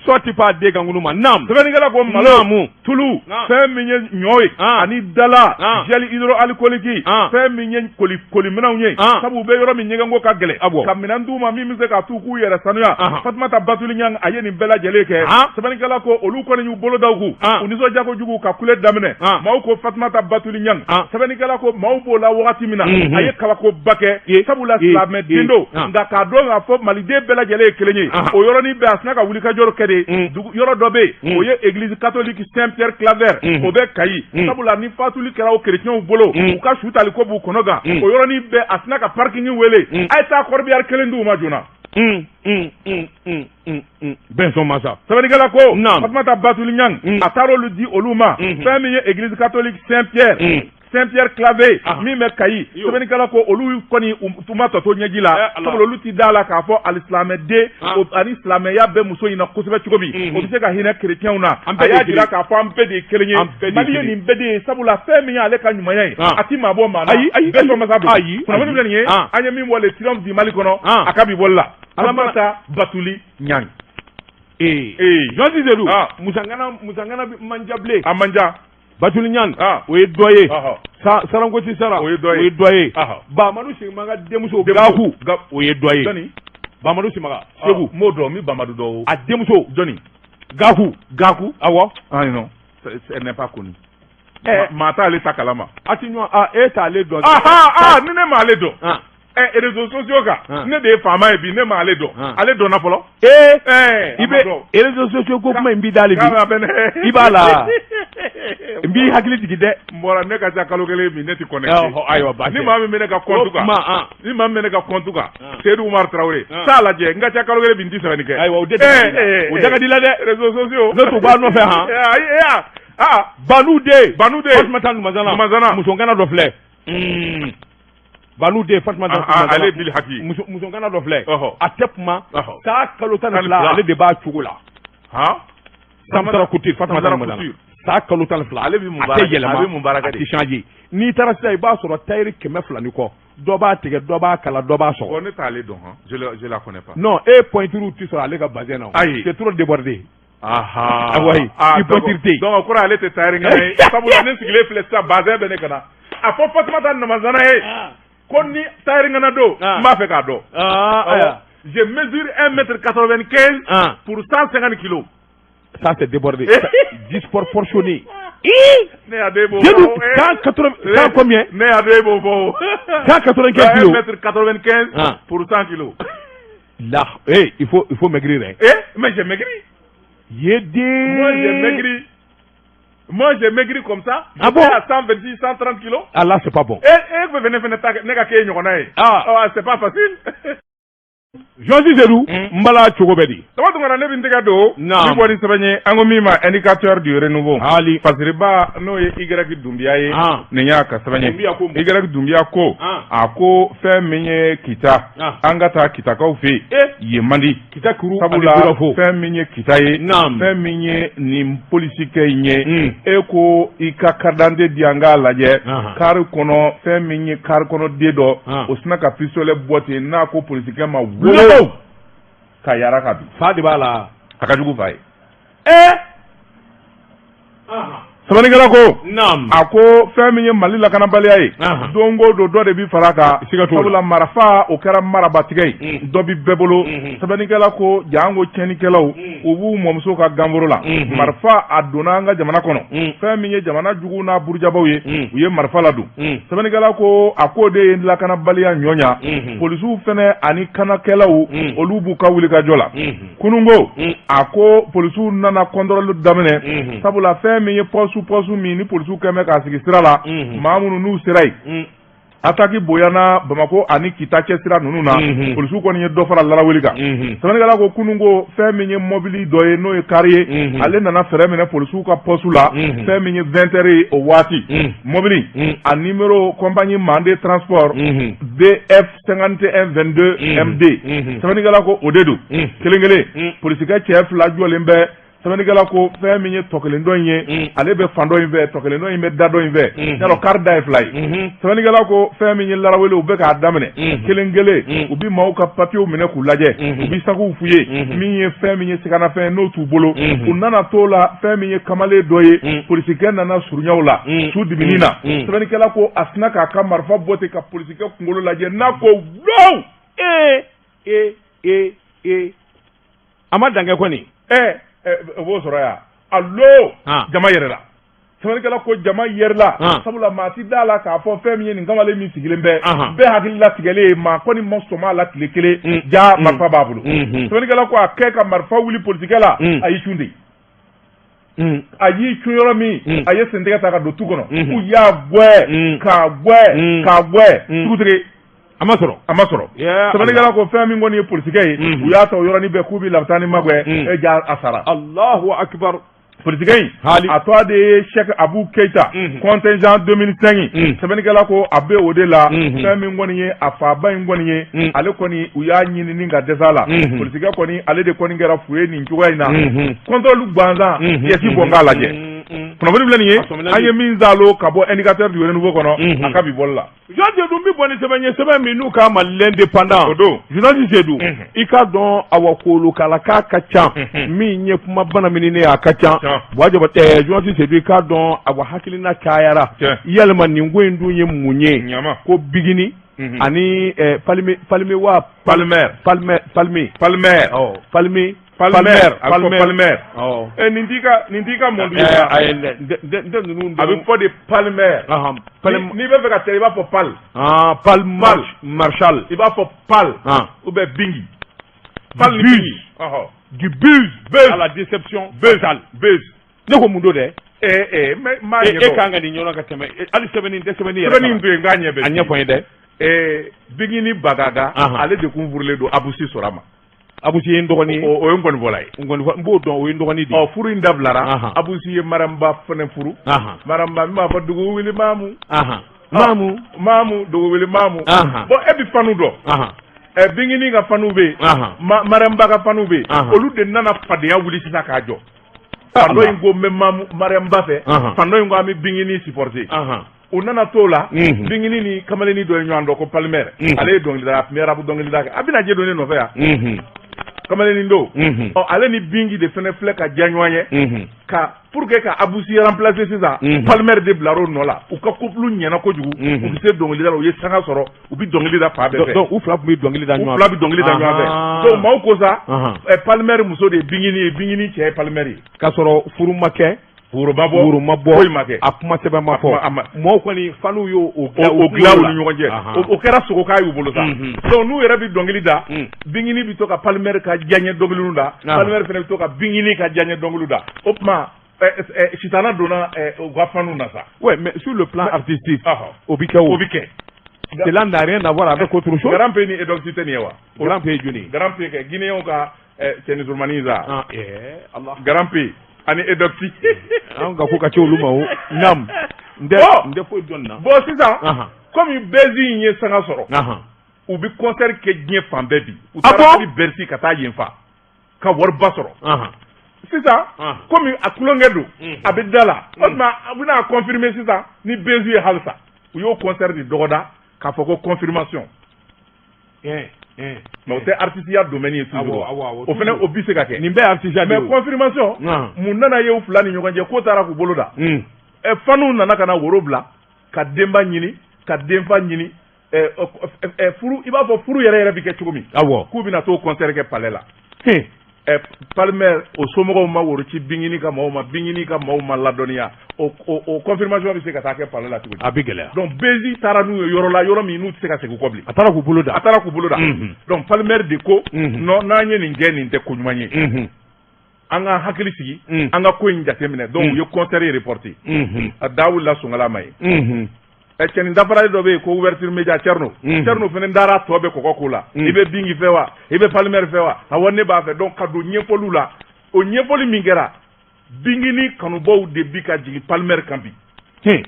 sɔɔti pa den kan kunu ma naam. Sɛbɛnnikɛla ko malo, Naamu. tulu, fɛn min ye ɲɔ ye ani dala, gel hydroalcoolique, fɛn min ye koli koliminɛnw ye, sabu u bɛ yɔrɔ min ɲɛgɛnko ka gɛlɛn, ka minɛn d'u ma min bɛ se k'a t'u k'u yɛrɛ sanuya. Fatumata Batuli Ɲang a ye nin bɛɛ lajɛlen kɛ. Sɛbɛnnikɛla ko olu kɔni y'u bolo da u kun, u nisɔndiya kojugu ka kule daminɛ. Maaw ko Fatumata Batuli Ɲang. Sɛbɛnnikɛla ko maaw b'o la wagati min na, a ye kabakoba kɛ, sabula silamɛden don, nka k'a dɔn k'a fɔ maliden bɛɛ lajɛlen ye kelen ye, o yɔrɔnin bɛɛ a sina ka wulikajɔ kɛ de. Dugu yɔrɔ dɔ bɛ yen, o ye église catholique Saint Pierre Claver, o bɛ Kayi, sabula ni fatuli kɛra o chrétienw bolo, u ka su tali ko b'u kɔnɔ gan. O yɔrɔnin bɛɛ a sina ka parking wele, a ye taa corbillard kelen d'u ma joona. Bɛnsɔn masa. Sɛbɛnnikɛla ko Fatumata Batuli Ɲang a taara olu di olu ma. Fɛn min ye église catholique Saint Pierre Claver min bɛ Kayi, sɛbɛnnikɛla ko olu kɔni u ma tɔ to ɲɛji la, sabula olu ti da la k'a fɔ alisilamɛden ani silamɛya bɛ muso in na kosɛbɛ cogo min, o bɛ se ka hinɛ chrétienw na. A y'a jira k'a fɔ an bɛɛ de ye kelen ye, Mali ye nin bɛɛ de ye, sabula fɛn min y'ale ka ɲumanya ye, a ti maa bɔ maa na. Ayi, ayi. Bɛɛ sɔn masa don. Ayi. Kunnafoni filɛ nin ye, an ye min bɔ Le Triomphe du Mali kɔnɔ, a ka bi bɔli la, Fatumata Batuli Ɲang. Ee. Ee. Jɔnsi Sedu. Musangana Musangana man ca bilen. A man ca. Batuli Ɲang o ye dɔ ye. Sarankoti Sara o ye dɔ ye. O ye dɔ ye. Bamadu Simaga denmuso Gaku o ye dɔ ye. Jɔnni? Bamadu Simaga Segu. N m'o dɔn, n bɛ Bamadu dɔn o. A denmuso. Jɔnni? Gaku. Gaku. Awɔ. Ah non, elle n'est pas connue. Maa t'ale ta kalama. A ti ɲɔgɔn, ah, e t'ale dɔn. Aha, ah, ni ne m'ale dɔn. Ɛ, réseaux sociaux kan, ne de ye faama ye bi, ne m'ale dɔn. Ale dɔnna fɔlɔ. Ee, i bɛ réseaux sociaux ko kuma in b'i da bi. I b'a la. N b'i hakili jigin dɛ. N bɔra, ne ka ca kalo kelen bi, ne tɛ connecté. Ayiwa, baasi. Ni maa min bɛ ne ka compte kan. Ni maa min bɛ ne ka compte kan. Seydou Umar Traoré. Taa lajɛ, n ka ca kalo kelen bi, n tɛ sɛbɛnni kɛ. Ayiwa, o de o da ka di la dɛ. Réseaux sociaux. Ne tun b'a nɔfɛ han. Ayi, aa. Banu den. Banu den. Fatumata Numazana. Numazana. Musokana dɔ filɛ. Banu den Fatumata Numazana. Ale Bil Haki. Musokana dɔ filɛ. A tɛ kuma. San kalo 12 ale de b'a cogo la. Han. Samsara Couture, Fatumata Numazana. San kalo 12. Ale bɛ mun A baara tɛ yɛlɛma. A bɛ mun baara kɛ A de? tɛ changer. N'i taara sisan, i b'a sɔrɔ tailleur 200 ni kɔ. Dɔ b'a tigɛ, dɔ b'a kala, dɔ b'a sɔgɔ. Bon, ne t'ale dɔn han. Je la connais pas. Non, e pointure tɛ sɔrɔ ale ka bazin na. Ayi. C'est trop débordé. Aha. Ah oui, i pointure tɛ yen. Donc o kɔrɔ ale tɛ tailleur ŋana ye. Sabula ne sigilen filɛ sisan, bazin bɛ ne kana. A fɔ Fatumata Namazana ye ko ni tailleur ŋana don, n b'a fɛ k'a dɔn. Ayiwa. Je mesure 1m95 pour 150 kilos. Ça c'est débordé. Disproportionné. Ne y'a dɔn e b'o Seydou, fɔ. 180, 100 combien? Ne y'a dɔn e b'o fɔ o. 195 kilos. 1m95 pour 100 kilos. Là, hey, il faut maigrir. Hein. Eh, mais j'ai maigri. Yédé. Moi, j'ai maigri. Moi, j'ai maigri comme ça. Ah bon? J'étais à 126, 130 kilos. Ah là, c'est pas bon. Eh, eh, venez, venez, ne ka k'e ɲɔgɔnna ye. Ah. Oh, c'est pas facile. Journaliste Seydou, n bala cogo bɛ di? Dama Tunkara, ne bɛ n tɛgɛ don Naam. ni bɔ ni sɛbɛn ye, an ko min ma Indicateur du renouveau. Hali. Fasiriba, n'o ye Y Dunbiya ye, Ah. nin y'a ka sɛbɛn ye. Dunbiya ko mun? Y Dunbiya ko, Ah. a ko fɛn min ye Kita, Ah. an ka taa Kitakaw fɛ yen, Eh. yen man di. Kita kuru ani Sabula Burafo. fɛn min ye Kita ye, Naam. fɛn min ye nin polisikɛ in ye, Mm. e ko i ka carte d'identité di an k'a lajɛ. Ahan. Kari kɔnɔ, fɛn min ye kari kɔnɔ den dɔ, Ah. o sinna ka pistolet bɔ ten n'a ko polisikɛ ma wo Wo. ka yara ka bin. Fa de b'a la. A ka jugu fa ye. Eh. Sɛbɛnnikɛla ko, Naam. a ko fɛn min ye Mali lakanabaliya ye, Ahan. don o don dɔ de bi fara a kan. Siga t'o la. Sabula marifa o kɛra marabatigɛ ye, Mm. dɔ bi bɛɛ bolo. Mhm. Sɛbɛnnikɛla ko janko tiɲɛnikɛlaw, Mm. u b'u mɔmuso ka ganforo la. Mhm. Marifa a donna an ka jamana kɔnɔ. Mm. Fɛn min ye jamana juguw n'a burujabaw ye, Mm. u ye marifa ladon. Mm. Sɛbɛnnikɛla ko a k'o de ye lakanabaliya ɲɔ ɲa. Mhm. Polisiw fɛnɛ ani kanakɛlaw, Mm. olu b'u ka wulikajɔ la. Mhm. Kununko, Mm. a ko polisiw nana contrôle daminɛ. Mhm. Sabula fɛn min ye poste min ni polisiw kɛn bɛ k'a sigi sira la, Mhm. maa minnu n'u sera yen, Mm. attaque bonyana Bamakɔ ani Kita cɛ sira ninnu na. Mhm. Polisiw kɔni ye dɔ fara larawuli kan. Mhm. Sɛbɛnnikɛla ko kununko fɛn min ye mɔbili dɔ ye, n'o ye kari ye, Mhm. ale nana fɛrɛ minɛ polisiw ka poste la. Mhm. Fɛn min ye 20 heures ye o waati, Mm. mɔbili Mm. a numéro compagnie Mande Transport, Mhm. BF 51 22 Mhm. MD. Mhm. Sɛbɛnnikɛla ko o de don. Mm. Kelen kelen, Mm. polisikɛ cɛ fila jɔlen bɛ. Sɛbɛnnikɛla ko fɛn min ye tɔ kelen dɔ in ye, Mm. ale bɛ fan dɔ in fɛ, tɔ kelen dɔ in bɛ da dɔ in fɛ. Mhm. Yarɔ kari da ye fila ye. Mhm. Sɛbɛnnikɛla ko fɛn min ye larawele, u bɛ k'a daminɛ. Mhm. Kelen kelen, Mm. u bɛ maaw ka papiyew minɛ k'u lajɛ, Mhm. u bɛ sakiw f'u ye. Mhm. Min ye fɛn min ye siganafɛn n'o t'u bolo. Mhm. U nana t'o la, fɛn min ye kamalen dɔ ye, Mm. polisikɛ nana surunya o la Mm. su dimini na. Mm. Sɛbɛnnikɛla ko a sinna k'a ka marifa bɔ ten ka polisikɛ kunkolo lajɛ n'a ko wow. Eh. Eh. Eh. Eh. A ma dan kɛ kɔni. Ɛ ɛ, o b'o sɔrɔ yan alo. Ah. Jama yɛrɛla. Sɛbɛnnikɛla ko jama yɛrɛla, Ah. sabula maa ti da la k'a fɔ fɛn min ye nin kamalen min sigilen bɛ, Ahan. bɛɛ hakili latigɛlen ye, maa kɔni ma sɔn a la tile kelen. Mm. Ja Mm. marifa b'a bolo. Mhm. Sɛbɛnnikɛla ko a kɛ ka marifa wuli polisikɛ la, Mm. a y'i cun de. Mm. A y'i cun yɔrɔ min, Mm. a ye sentigɛ ta ka don tu kɔnɔ. Mhm. U y'a gwɛ, Mm. k'a gwɛ, Mm. k'a gwɛ, Mm. tugutigi A ma sɔrɔ. a ma sɔrɔ. Yeah, Sɛbɛnnikɛla ko fɛn min kɔni ye polisikɛ ye, Mhm. u y'a ta o yɔrɔnin bɛɛ k'u bɛ lapitani magwɛ. Mm. E ja, a sara. Allahu akbar. Polisikɛ in, Hali. a tɔgɔ de ye Cheikh Abu Keita, Mhm. contingent 2005. Mm. Sɛbɛnnikɛla ko a bɛ o de la. Mhm. Fɛn min kɔni ye a faaba in kɔni ye, Mm. ale kɔni u y'a ɲini ka dɛsɛ a la. Mhm. Polisikɛ kɔni, ale de kɔni kɛra fu ye nin cogoya in na. Mhm. Contrôle gansan, Mhm. pièce bɔ n k'a lajɛ. Mm. Kunnafoni filɛ nin ye, A sɔmina an ye min zalo ka bɔ Indicateur du renouveau kɔnɔ, Mhm. a ka bi bɔli la. Journaliste dun bi bɔ ni sɛbɛn ye, sɛbɛn min n'u k'a ma L'Indépendant. O don. Journaliste Seydou, Mhm. i k'a dɔn awa kolokalaka ka ca, Mhm. min ye kuma banamininen ye, a ka ca. Ca. Buwa Jabate, journaliste Seydou, i k'a dɔn awa hakilina cayara. Tiɲɛ. Yalima nin ko in dun ye mun ye? Ɲama. Ko Bigini Mhm. ani Palme Palme wa Palmer. Palmer Palme. Palmer. Ɔ Palme. Palmer. A bɛ fɔ Palmer. Ɔ. Ɛ, nin t'i ka mɔndu ye. Ayi, n tɛ ninnu A bɛ fɔ de Palmer. Ahan, Palme. N'i bɛ fɛ ka tɛrɛ, i b'a fɔ Pal. Ah, Palme. Pal. Marshal. I b'a fɔ Pal Ah. ou bien Bingi. Pal ni Buse. Bingi. Ɔhɔ. Du buzz Buzz. à la déception Buzz. fatale. Buzz. Ne ko mun don dɛ? Ɛ ɛ, mais n m'a E ɲɛ e dɔn. kan ka nin ɲɔgɔn ka tɛmɛ hali sɛbɛnni tɛ sɛbɛnni yɛrɛ. Sɛbɛnni in to yen, n k'a ɲɛ bɛ. A ɲɛfɔ n ye dɛ. Ɛ, Bingini Bagaga, Ahan. ale de kun furulen don Abusi sɔrɔ a ma. Abusi ye n dɔgɔnin ye. O ye n kɔni ye. N kɔni fɔ n b'o dɔn, o ye n dɔgɔnin de ye. Ɔ, furu in dabilara. Ahan. Abusi ye Maramba fɛnɛ furu. Ahan. Maramba min b'a fɔ dugu wuli maamu. Ahan. Maamu. Maamu, dugu wuli maamu. Ahan. Bon, e bi fanu dɔn. Ahan. Ɛ, Bingini ka fanu bɛ yen. Ahan. Maramba ka fanu bɛ yen. Ahan. Olu de nana fadenya wuli sisan k'a jɔ. Fan dɔ in ko n bɛ maamu Maramba fɛ. Ahan. Fan dɔ in ko an bɛ Bingini supporter. Ahan. U nana t'o la, Mhm. Bingini ni kamalennin dɔ ye ɲɔgɔn dɔn ko Palmer. Mhm. Ale ye dɔnkilida, a tun bɛ rap dɔnkilida kɛ. A bɛna je don ne nɔfɛ yan. Mhm. Kamalennin don. Mhm. Ɔ, ale ni Bingi de fɛnɛ filɛ ka diya ɲɔgɔn ye. Mhm. Ka pour que ka Abusi remplacer sisan, Mhm. Palmer de bilar'o nɔ la. U ka couple ɲɛna kojugu. Mhm. U bɛ se dɔnkilida la, u ye sanga sɔrɔ, u bɛ dɔnkili da fan bɛɛ fɛ. Donc u fila tun bɛ dɔnkili da U ɲɔgɔn fɛ. fila bɛ dɔnkili da ɲɔgɔn fɛ. Ahan. Donc maaw ko sa, Ahan. ɛ, Palmer muso de ye Bingini ye, Bingini cɛ ye Palmer ye. K'a sɔrɔ furu ma kɛ. Woro ma bɔ, Woro ma bɔ. Foyi ma kɛ. A kuma sɛbɛn ma A kuma- fɔ. a ma- Maaw kɔni faniw y'o o O dilan u la. ni ɲɔgɔn cɛ. Ahan. O kɛra sogoka y'u bolo sa. Mhm. Donc n'u yɛrɛ bɛ dɔnkili da, Mm. Bingini bɛ to ka Palmer ka diyaɲɛ dɔnkiliw da, Ahan. Palmer fana bɛ to ka Bingini ka diyaɲɛ dɔnkiliw da. O tuma sitana donna u ka faniw na sa. Ouais, mais sur le plan artistique, Ɔhɔ. o bɛ kɛ o. O bɛ kɛ. Cela n'a rien à voir avec autre chose. Grand P ni Eudoxie tɛ nin ye wa? Grand P ye jɔni ye? Grand P kɛ Guinéenw ka cɛni surumani sa. Ah, eh, Allah. Grand P ani Eudoxie. An ka ko ka ca olu ma o. Naam. N tɛ Bon. n tɛ foyi dɔn nin na. Bon, sisan, komi buzz in ye sanga sɔrɔ, u bɛ concert kɛ diɲɛ fan bɛɛ bi. U Ah taara bon? hali Bercy ka taa yen fa ka wariba sɔrɔ. Sisan, komi a tulonkɛ don, a bɛ da la, o tuma a bɛna confirmer sisan ni buzz ye halisa. U y'o concert de dɔgɔda k'a fɔ ko confirmation. Mais o tɛ artisiya domaine ye toujours. Awɔ, awɔ, awɔ, O fana o bi se ka kɛ. Nin bɛɛ ye artisiya de ye Mais o. confirmation, mun nana ye u fila ni ɲɔgɔn cɛ, k'o taara k'u bolo da. Ɛ, faniw nana ka na woro bila ka denba ɲini, ka denfa ɲini, ɛ ɛ furu, i b'a fɔ furu yɛrɛ yɛrɛ bɛ kɛ cogo min. K'u bɛna t'o concert kɛ palais la. Ɛ, Palmer o somɔgɔw ma woro ci Bingini ka maaw ma, Bingini ka maaw ma ladɔnniya. O confirmation bɛ se ka taa kɛ palais la cogo di? A bɛ gɛlɛya. Donc buzz taara n'u ye yɔrɔ la, yɔrɔ min n'u tɛ se ka segin kɔ bilen. A taara k'u bolo da. A taara k'u bolo da. Donc Palmer de ko non, n'an ye nin kɛ, nin tɛ ko ɲuman ye. An ka hakili sigi, an ka ko in jateminɛ. Donc u ye concert reporté. A da wulila Sonkala ma ye. Ɛ, cɛnin dafaralen dɔ bɛ yen ko Ouverture Média, Thierno. Thierno fana dara tɔ bɛɛ kɔgɔ ko la. I bɛ Bingi fɛ wa? I bɛ Palmer fɛ wa? Awɔ, ne b'a fɛ. Donc ka don ɲɛfɔliw la, o ɲɛfɔli min kɛra, Bingini kanubaw de bi ka jigin Palmer kan bi.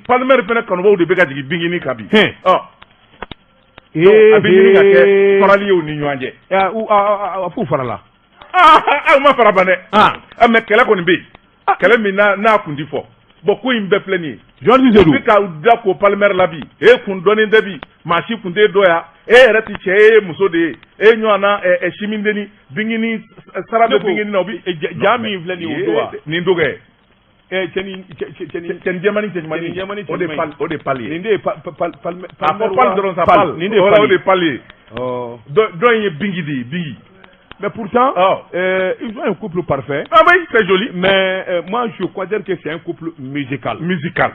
Palmer fana kanubaw de bɛ ka jigin Bingini kan bi. Ɔ, donc a bɛ ɲini ka kɛ farali ye u ni ɲɔgɔn cɛ. A f'u farala. Aa, aw ma fara ban dɛ. Ah, mais kɛlɛ kɔni bɛ yen, kɛlɛ min n'a kun ti fɔ. Bon, ko in bɛɛ filɛ nin ye. Journaliste U Seydou. bɛ ka da ko Palmer la bi, e kun dɔnnen tɛ bi, maa si kun t'e dɔn yan, e yɛrɛ ti cɛ ye, e ye muso de ye, e ɲɔgɔn na ɛ simindeni Bingini sara bɛ Ne ko, Bingini na, o bi. Ja min filɛ nin ye, o don wa? Nin don kɛ. Cɛni cɛni Cɛni jɛmani, cɛ ɲumanni. Cɛni jɛmani, O de cɛ pal, o de pal ye. Nin de ye Palmer. A fɔ pal dɔrɔn sa, pal. Nin de ye Voilà, pal o de ye. ye pal ye. Dɔ in ye Bingi de ye, Bingi. Mais pourtant, Oh. Ils ont un couple parfait. Ah oui, c'est joli. Mais moi, je considère que c'est un couple musical. Musical.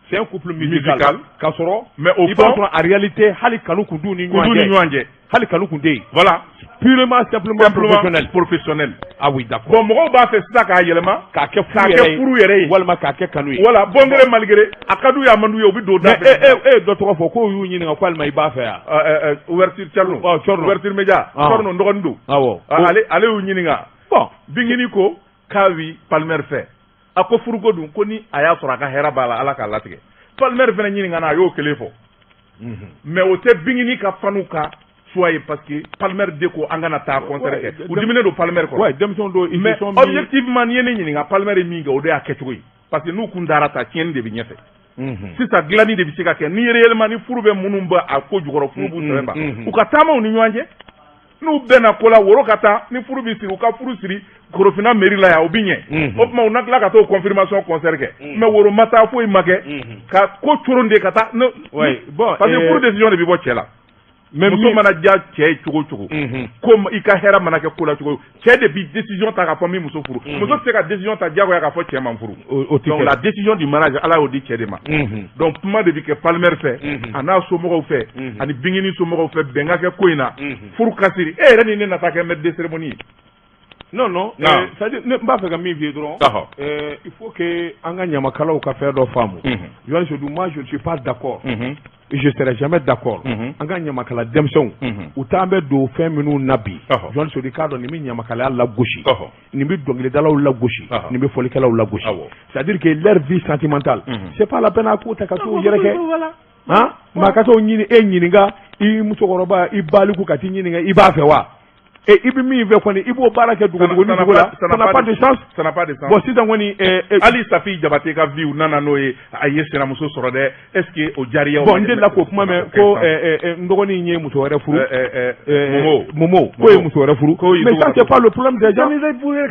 C'est un couple musical. Musical. K'a sɔrɔ, Mais au i b'a fond, sɔrɔ en réalité, hali kanu kun t'u ni kun t'u ɲɔgɔn ni cɛ. ɲɔgɔn cɛ. Hali kanu kun tɛ yen. Voilà. Purement, simplement Simplement professionnel. Professionnel. Ah oui, d'accord. Bon, mɔgɔw b'a fɛ sisan k'a yɛlɛma. K'a kɛ furu K'a yɛrɛ kɛ ye. furu yɛrɛ ye. Walima k'a kɛ kanu ye. Voilà, bon gré mal gré, a ka d'u ye, a man d'u ye, u bɛ don da Mais fɛ. e ye dɔ tɔgɔ fɔ k'o y'u ɲininka ko alima i b'a fɛ yan. Ouverture Thierno. Ɔ, Thierno. Ouverture Média. Ah. Thierno n dɔgɔnin don. Awɔ. Ah, ale y'u ɲininka. Bon. Bingini ko k'a wi Palmer fɛ. A ko furuko dun, ko ni a y'a sɔrɔ a ka hɛrɛ b'a la, Ala k'a latigɛ. Palmer fana ɲininka na, a y'o kelen fɔ. Mais o tɛ Bingini ka fanu ka choix ye, parce que Palmer de ko an kana taa concert kɛ. U diminen don Palmer kɔrɔ. Ouais, denmisɛnw dɔw ils Mais se sont mis. objectivement, n'i ye ne ɲininka, Palmer ye min kɛ, o de y'a kɛcogo ye. Parce que n'u kun dara ta, tiɲɛni de bɛ ɲɛfɛ. Sisan dilanni de bɛ se ka kɛ ni réellement ni furu bɛ minnu bɛ a ko jukɔrɔ, furu b'u sɛbɛn ba. U ka taamaw ni ɲɔgɔn cɛ, n'u bɛnna ko la, woro ka taa ni furu bɛ siri, u ka furu siri Korofina mairie la yan, o bɛ ɲɛ. O tuma u na tila ka t'o confirmation concert kɛ, mais woro ma taa, foyi ma kɛ, ka ko coron de ka taa. Ouais, bon, parce que furu décision de bɛ bɔ cɛ la. Mais Muso mana diya cɛ ye cogo o cogo, ko i ka hɛrɛ mana kɛ ko la cogo o cogo, cɛ de bi décision ta k'a fɔ min muso furu. Muso tɛ se ka décision ta diyagoya k'a fɔ cɛ man furu. O tɛ Donc kɛ. la décision du mariage, Ala y'o di cɛ de ma. Donc kuma de bi kɛ Palmer fɛ, a n'a somɔgɔw fɛ, ani Bingini somɔgɔw fɛ, bɛn ka kɛ ko in na, furu ka siri. E yɛrɛ ni ne nata kɛ maître de cérémonie ye. Non, non. Non. C'est-à-dire, ne n b'a fɛ ka min f'i ye dɔrɔn. Il faut que an ka ɲamakalaw ka fɛn dɔ faamu. Journaliste Seydou, moi je ne suis pas d'accord. Et je serai jamais d'accord. An ka ɲamakala denmisɛnw, u t'an bɛ don fɛn minnu na bi. Journaliste Seydou, i k'a dɔn nin bɛ ɲamakalaya lagosi. Nin bɛ dɔnkilidalaw lagosi. Nin bɛ fɔlikɛlaw lagosi. C'est-à-dire que leur vie sentimentale, c'est pas la peine a k'o ta ka t'o yɛrɛ kɛ. Han? Maa ka t'o ɲini e ɲininka i musokɔrɔba i baliku ka t'i ɲininka i b'a fɛ wa? E i bɛ min fɛ kɔni, i b'o baara kɛ dogodogonin dogo la. Ça n'a pas de sens. Ça n'a pas de sens. Bon, sisan kɔni Hali Safi Jabate ka vie, u nana n'o ye, a ye sinamuso sɔrɔ dɛ, est ce que o diyara i ye? Bon, n delila k'o kuma mɛn ko n dɔgɔnin ye muso wɛrɛ furu. Momo. Momo ko ye muso wɛrɛ furu. Ko y'i Mais dogo ça ka c'est pas le problème des gens. Mais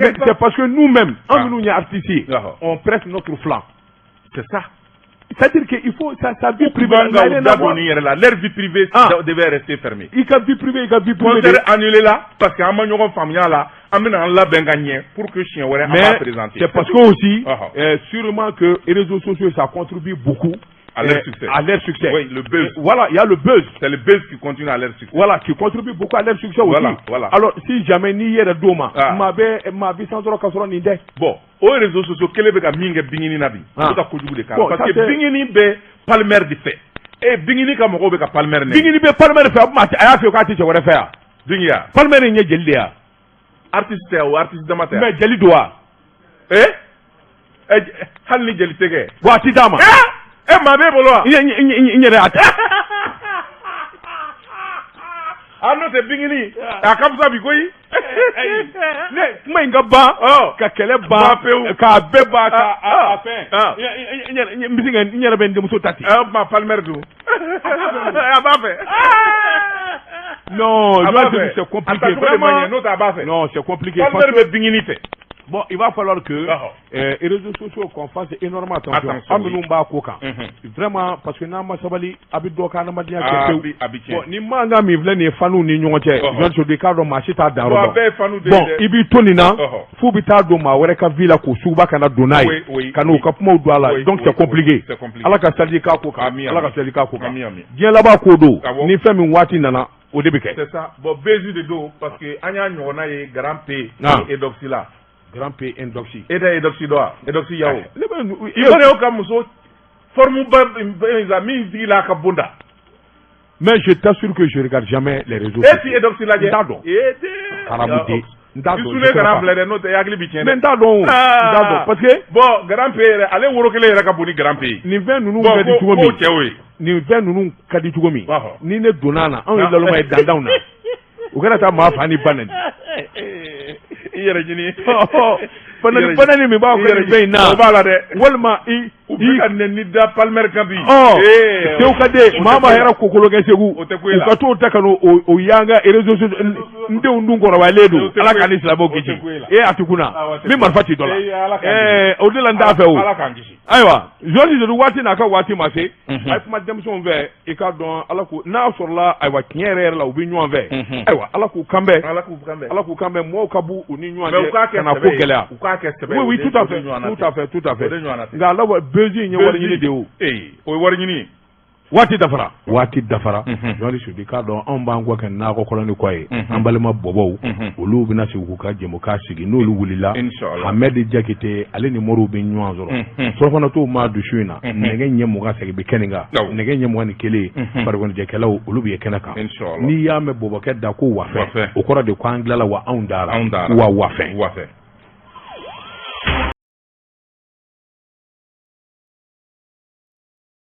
c'est parce que nous-mêmes, an minnu ye artistes ye, on presse notre flanc. C'est ça. C'est-à-dire que il faut sa vie privée Privée n'a rien da à voir. don nin yɛrɛ la, leur vie privée Ah. devait rester fermée. I ka vie privée, i ka vie privée. Concert annulé la parce que an ma ɲɔgɔn faamuya la, an bɛna an labɛn ka ɲɛ pour que siɲɛ wɛrɛ an b'a Mais présenter. c'est parce que aussi, sûrement que les réseaux sociaux, ça contribue beaucoup À leur succès. À leur succès. Oui, le buzz. Voilà, il y a le buzz. C'est le buzz qui continue à leur succès. Voilà, qui contribue beaucoup à leur succès Voilà, aussi. voilà. Alors, si jamais n'i yɛrɛ d'o ma, Ah. maa bɛ maa bi san sɔrɔ ka sɔrɔ nin tɛ. Bon, o réseaux sociaux kelen bɛ ka min kɛ Bingini na bi, Ah. o bɛ ka kojugu de k'a la. Bon, Parce ça, que c'est- Bingini bɛ Palmer de fɛ. E Bingini ka mɔgɔw bɛ ka Palmer nɛni. Bingini bɛ Palmer fɛ, o tuma a y'a fɔ k'a tɛ cɛ wɛrɛ fɛ yan. Bingi ya. Palmer in ye jeli de ye wa? Artiste tɛ o, artiste dama tɛ. Mais jeli don wa? Ee hali ni jeli tɛ kɛ. Wa a ti d'a ma. E maa b'e bolo wa? N yɛrɛ a tɛ. A n'o tɛ Bingini a ka fisa bi koyi. Ne kuma in ka ban ka kɛlɛ ban pewu k'a bɛɛ ban ka a fɛn n bɛ se ka n yɛrɛ bɛ n denmuso ta ten. O tuma Palmer dun a b'a fɛ. Non, c'est compliqué. Vraiment, n'o tɛ a b'a fɛ. Non, c'est compliqué. Palmer bɛ Bingini fɛ. Bon, il va falloir que réseaux sociaux qu'on fasse énormément attention. An minnu b'a ko kan. Vraiment, parce que n'an ma sabali, a bɛ dɔ ka adamadenya kɛ pewu. A bɛ tiɲɛ. Bon, ni mankan min filɛ nin ye faniw ni ɲɔgɔn cɛ. Jean Sodi, i k'a dɔn maa si t'a dan yɔrɔ dɔn. Bon, a bɛɛ ye faniw de ye Bon, dɛ. i b'i to nin na. F'u bɛ taa don maa wɛrɛ ka vie la k'o suguba ka na don n'a ye. Ka n'u ka kumaw don a la. Donc c'est compliqué. Ala ka sabali k'a ko kan. Ala ka sabali k'a ko kan. Diɲɛ laban ko don. Ni fɛn min waati nana, o de bɛ kɛ. C'est ça. Bon, buzz de don parce que an y'a ɲɔgɔnna ye Grand P Edoxi la. Grand P Indoxy. E tɛ Edoxy dɔn wa? Edoxy Yawo. I kɔni y'o ka muso forme ba min sigi la a ka bonda. Mais je t'assure que je regarde jamais les réseaux. E ti Edoxy lajɛ? N t'a dɔn. Karamuden. N t'a dɔn. I sulen kana filɛ dɛ, n'o tɛ i hakili bɛ tiɲɛ dɛ. Mais n t'a dɔn o. N t'a dɔn parce que. Bon, Grand P yɛrɛ, ale woro kelen yɛrɛ ka bon ni Grand P ye. Nin fɛn ninnu ka di cogo min. Bon, k'o cɛw ye. Nin fɛn ninnu ka di cogo min. Ni ne donna a na, anw ye laloma ye dandanw na. U kana taa maa fa ni ba nɛni. I yɛrɛ ɲini. Banani min b'a kɛ nin fɛn in na. O b'a la dɛ. Walima i. U bɛ ka nɛni da Palmer kan bi. Segu ka den maa ma hɛrɛ kokolo kɛ Segu. O tɛ ko e la. U ka t'o ta ka n'o y'an ka réseaux sociaux n denw dun kɔrɔbayalen don. Ala k'an ni silamɛw kisi. E a ti kunna. N bɛ marifa ci dɔ la. O de la n t'a fɛ o. Ala k'an kisi. Ayiwa Georges Seydou, waati n'a ka waati ma se. A ye kuma denmisɛnw fɛ, i k'a dɔn Ala ko n'a sɔrɔla ayiwa tiɲɛ yɛrɛ yɛrɛ la u bɛ ɲɔgɔn fɛ. Ayiwa Ala k'u kanbɛn. Ala k'u kanbɛn. Ala k'u kanbɛn, mɔgɔw ka b'u u ni ɲɔgɔn cɛ ka na ko gɛlɛya. U k'a kɛ sɛbɛ ye. Oui, oui, tout à fait, tout à fait, tout à fait. Nka ala buzz in ye wari ɲini de ye o. Ee, o ye wari ɲini ye. Waati dafara, waati dafara. Georges Seydou, i k'a dɔn anw b'an kɔ kɛ nakɔ kɔlɔni kɔ ye. An balima bɔbɔw, olu bɛna sigi k'u ka jɛmukan sigi n'olu wulila. Ahmed Jakite ale ni Moriw bɛ ɲɔgɔn sɔrɔ. Surafana t'o maa dusu in na. Nɛgɛ ɲɛ 20 segin bɛ kɛ nin kan. Nɛgɛ ɲɛ 21 farikɔnijɛkɛlaw olu bɛ ye kɛnɛ kan. N'i y'a mɛn bɔbɔkɛ da ko wafɛ, o kɔrɔ de ko an tilala wa anw dara wa wafɛ.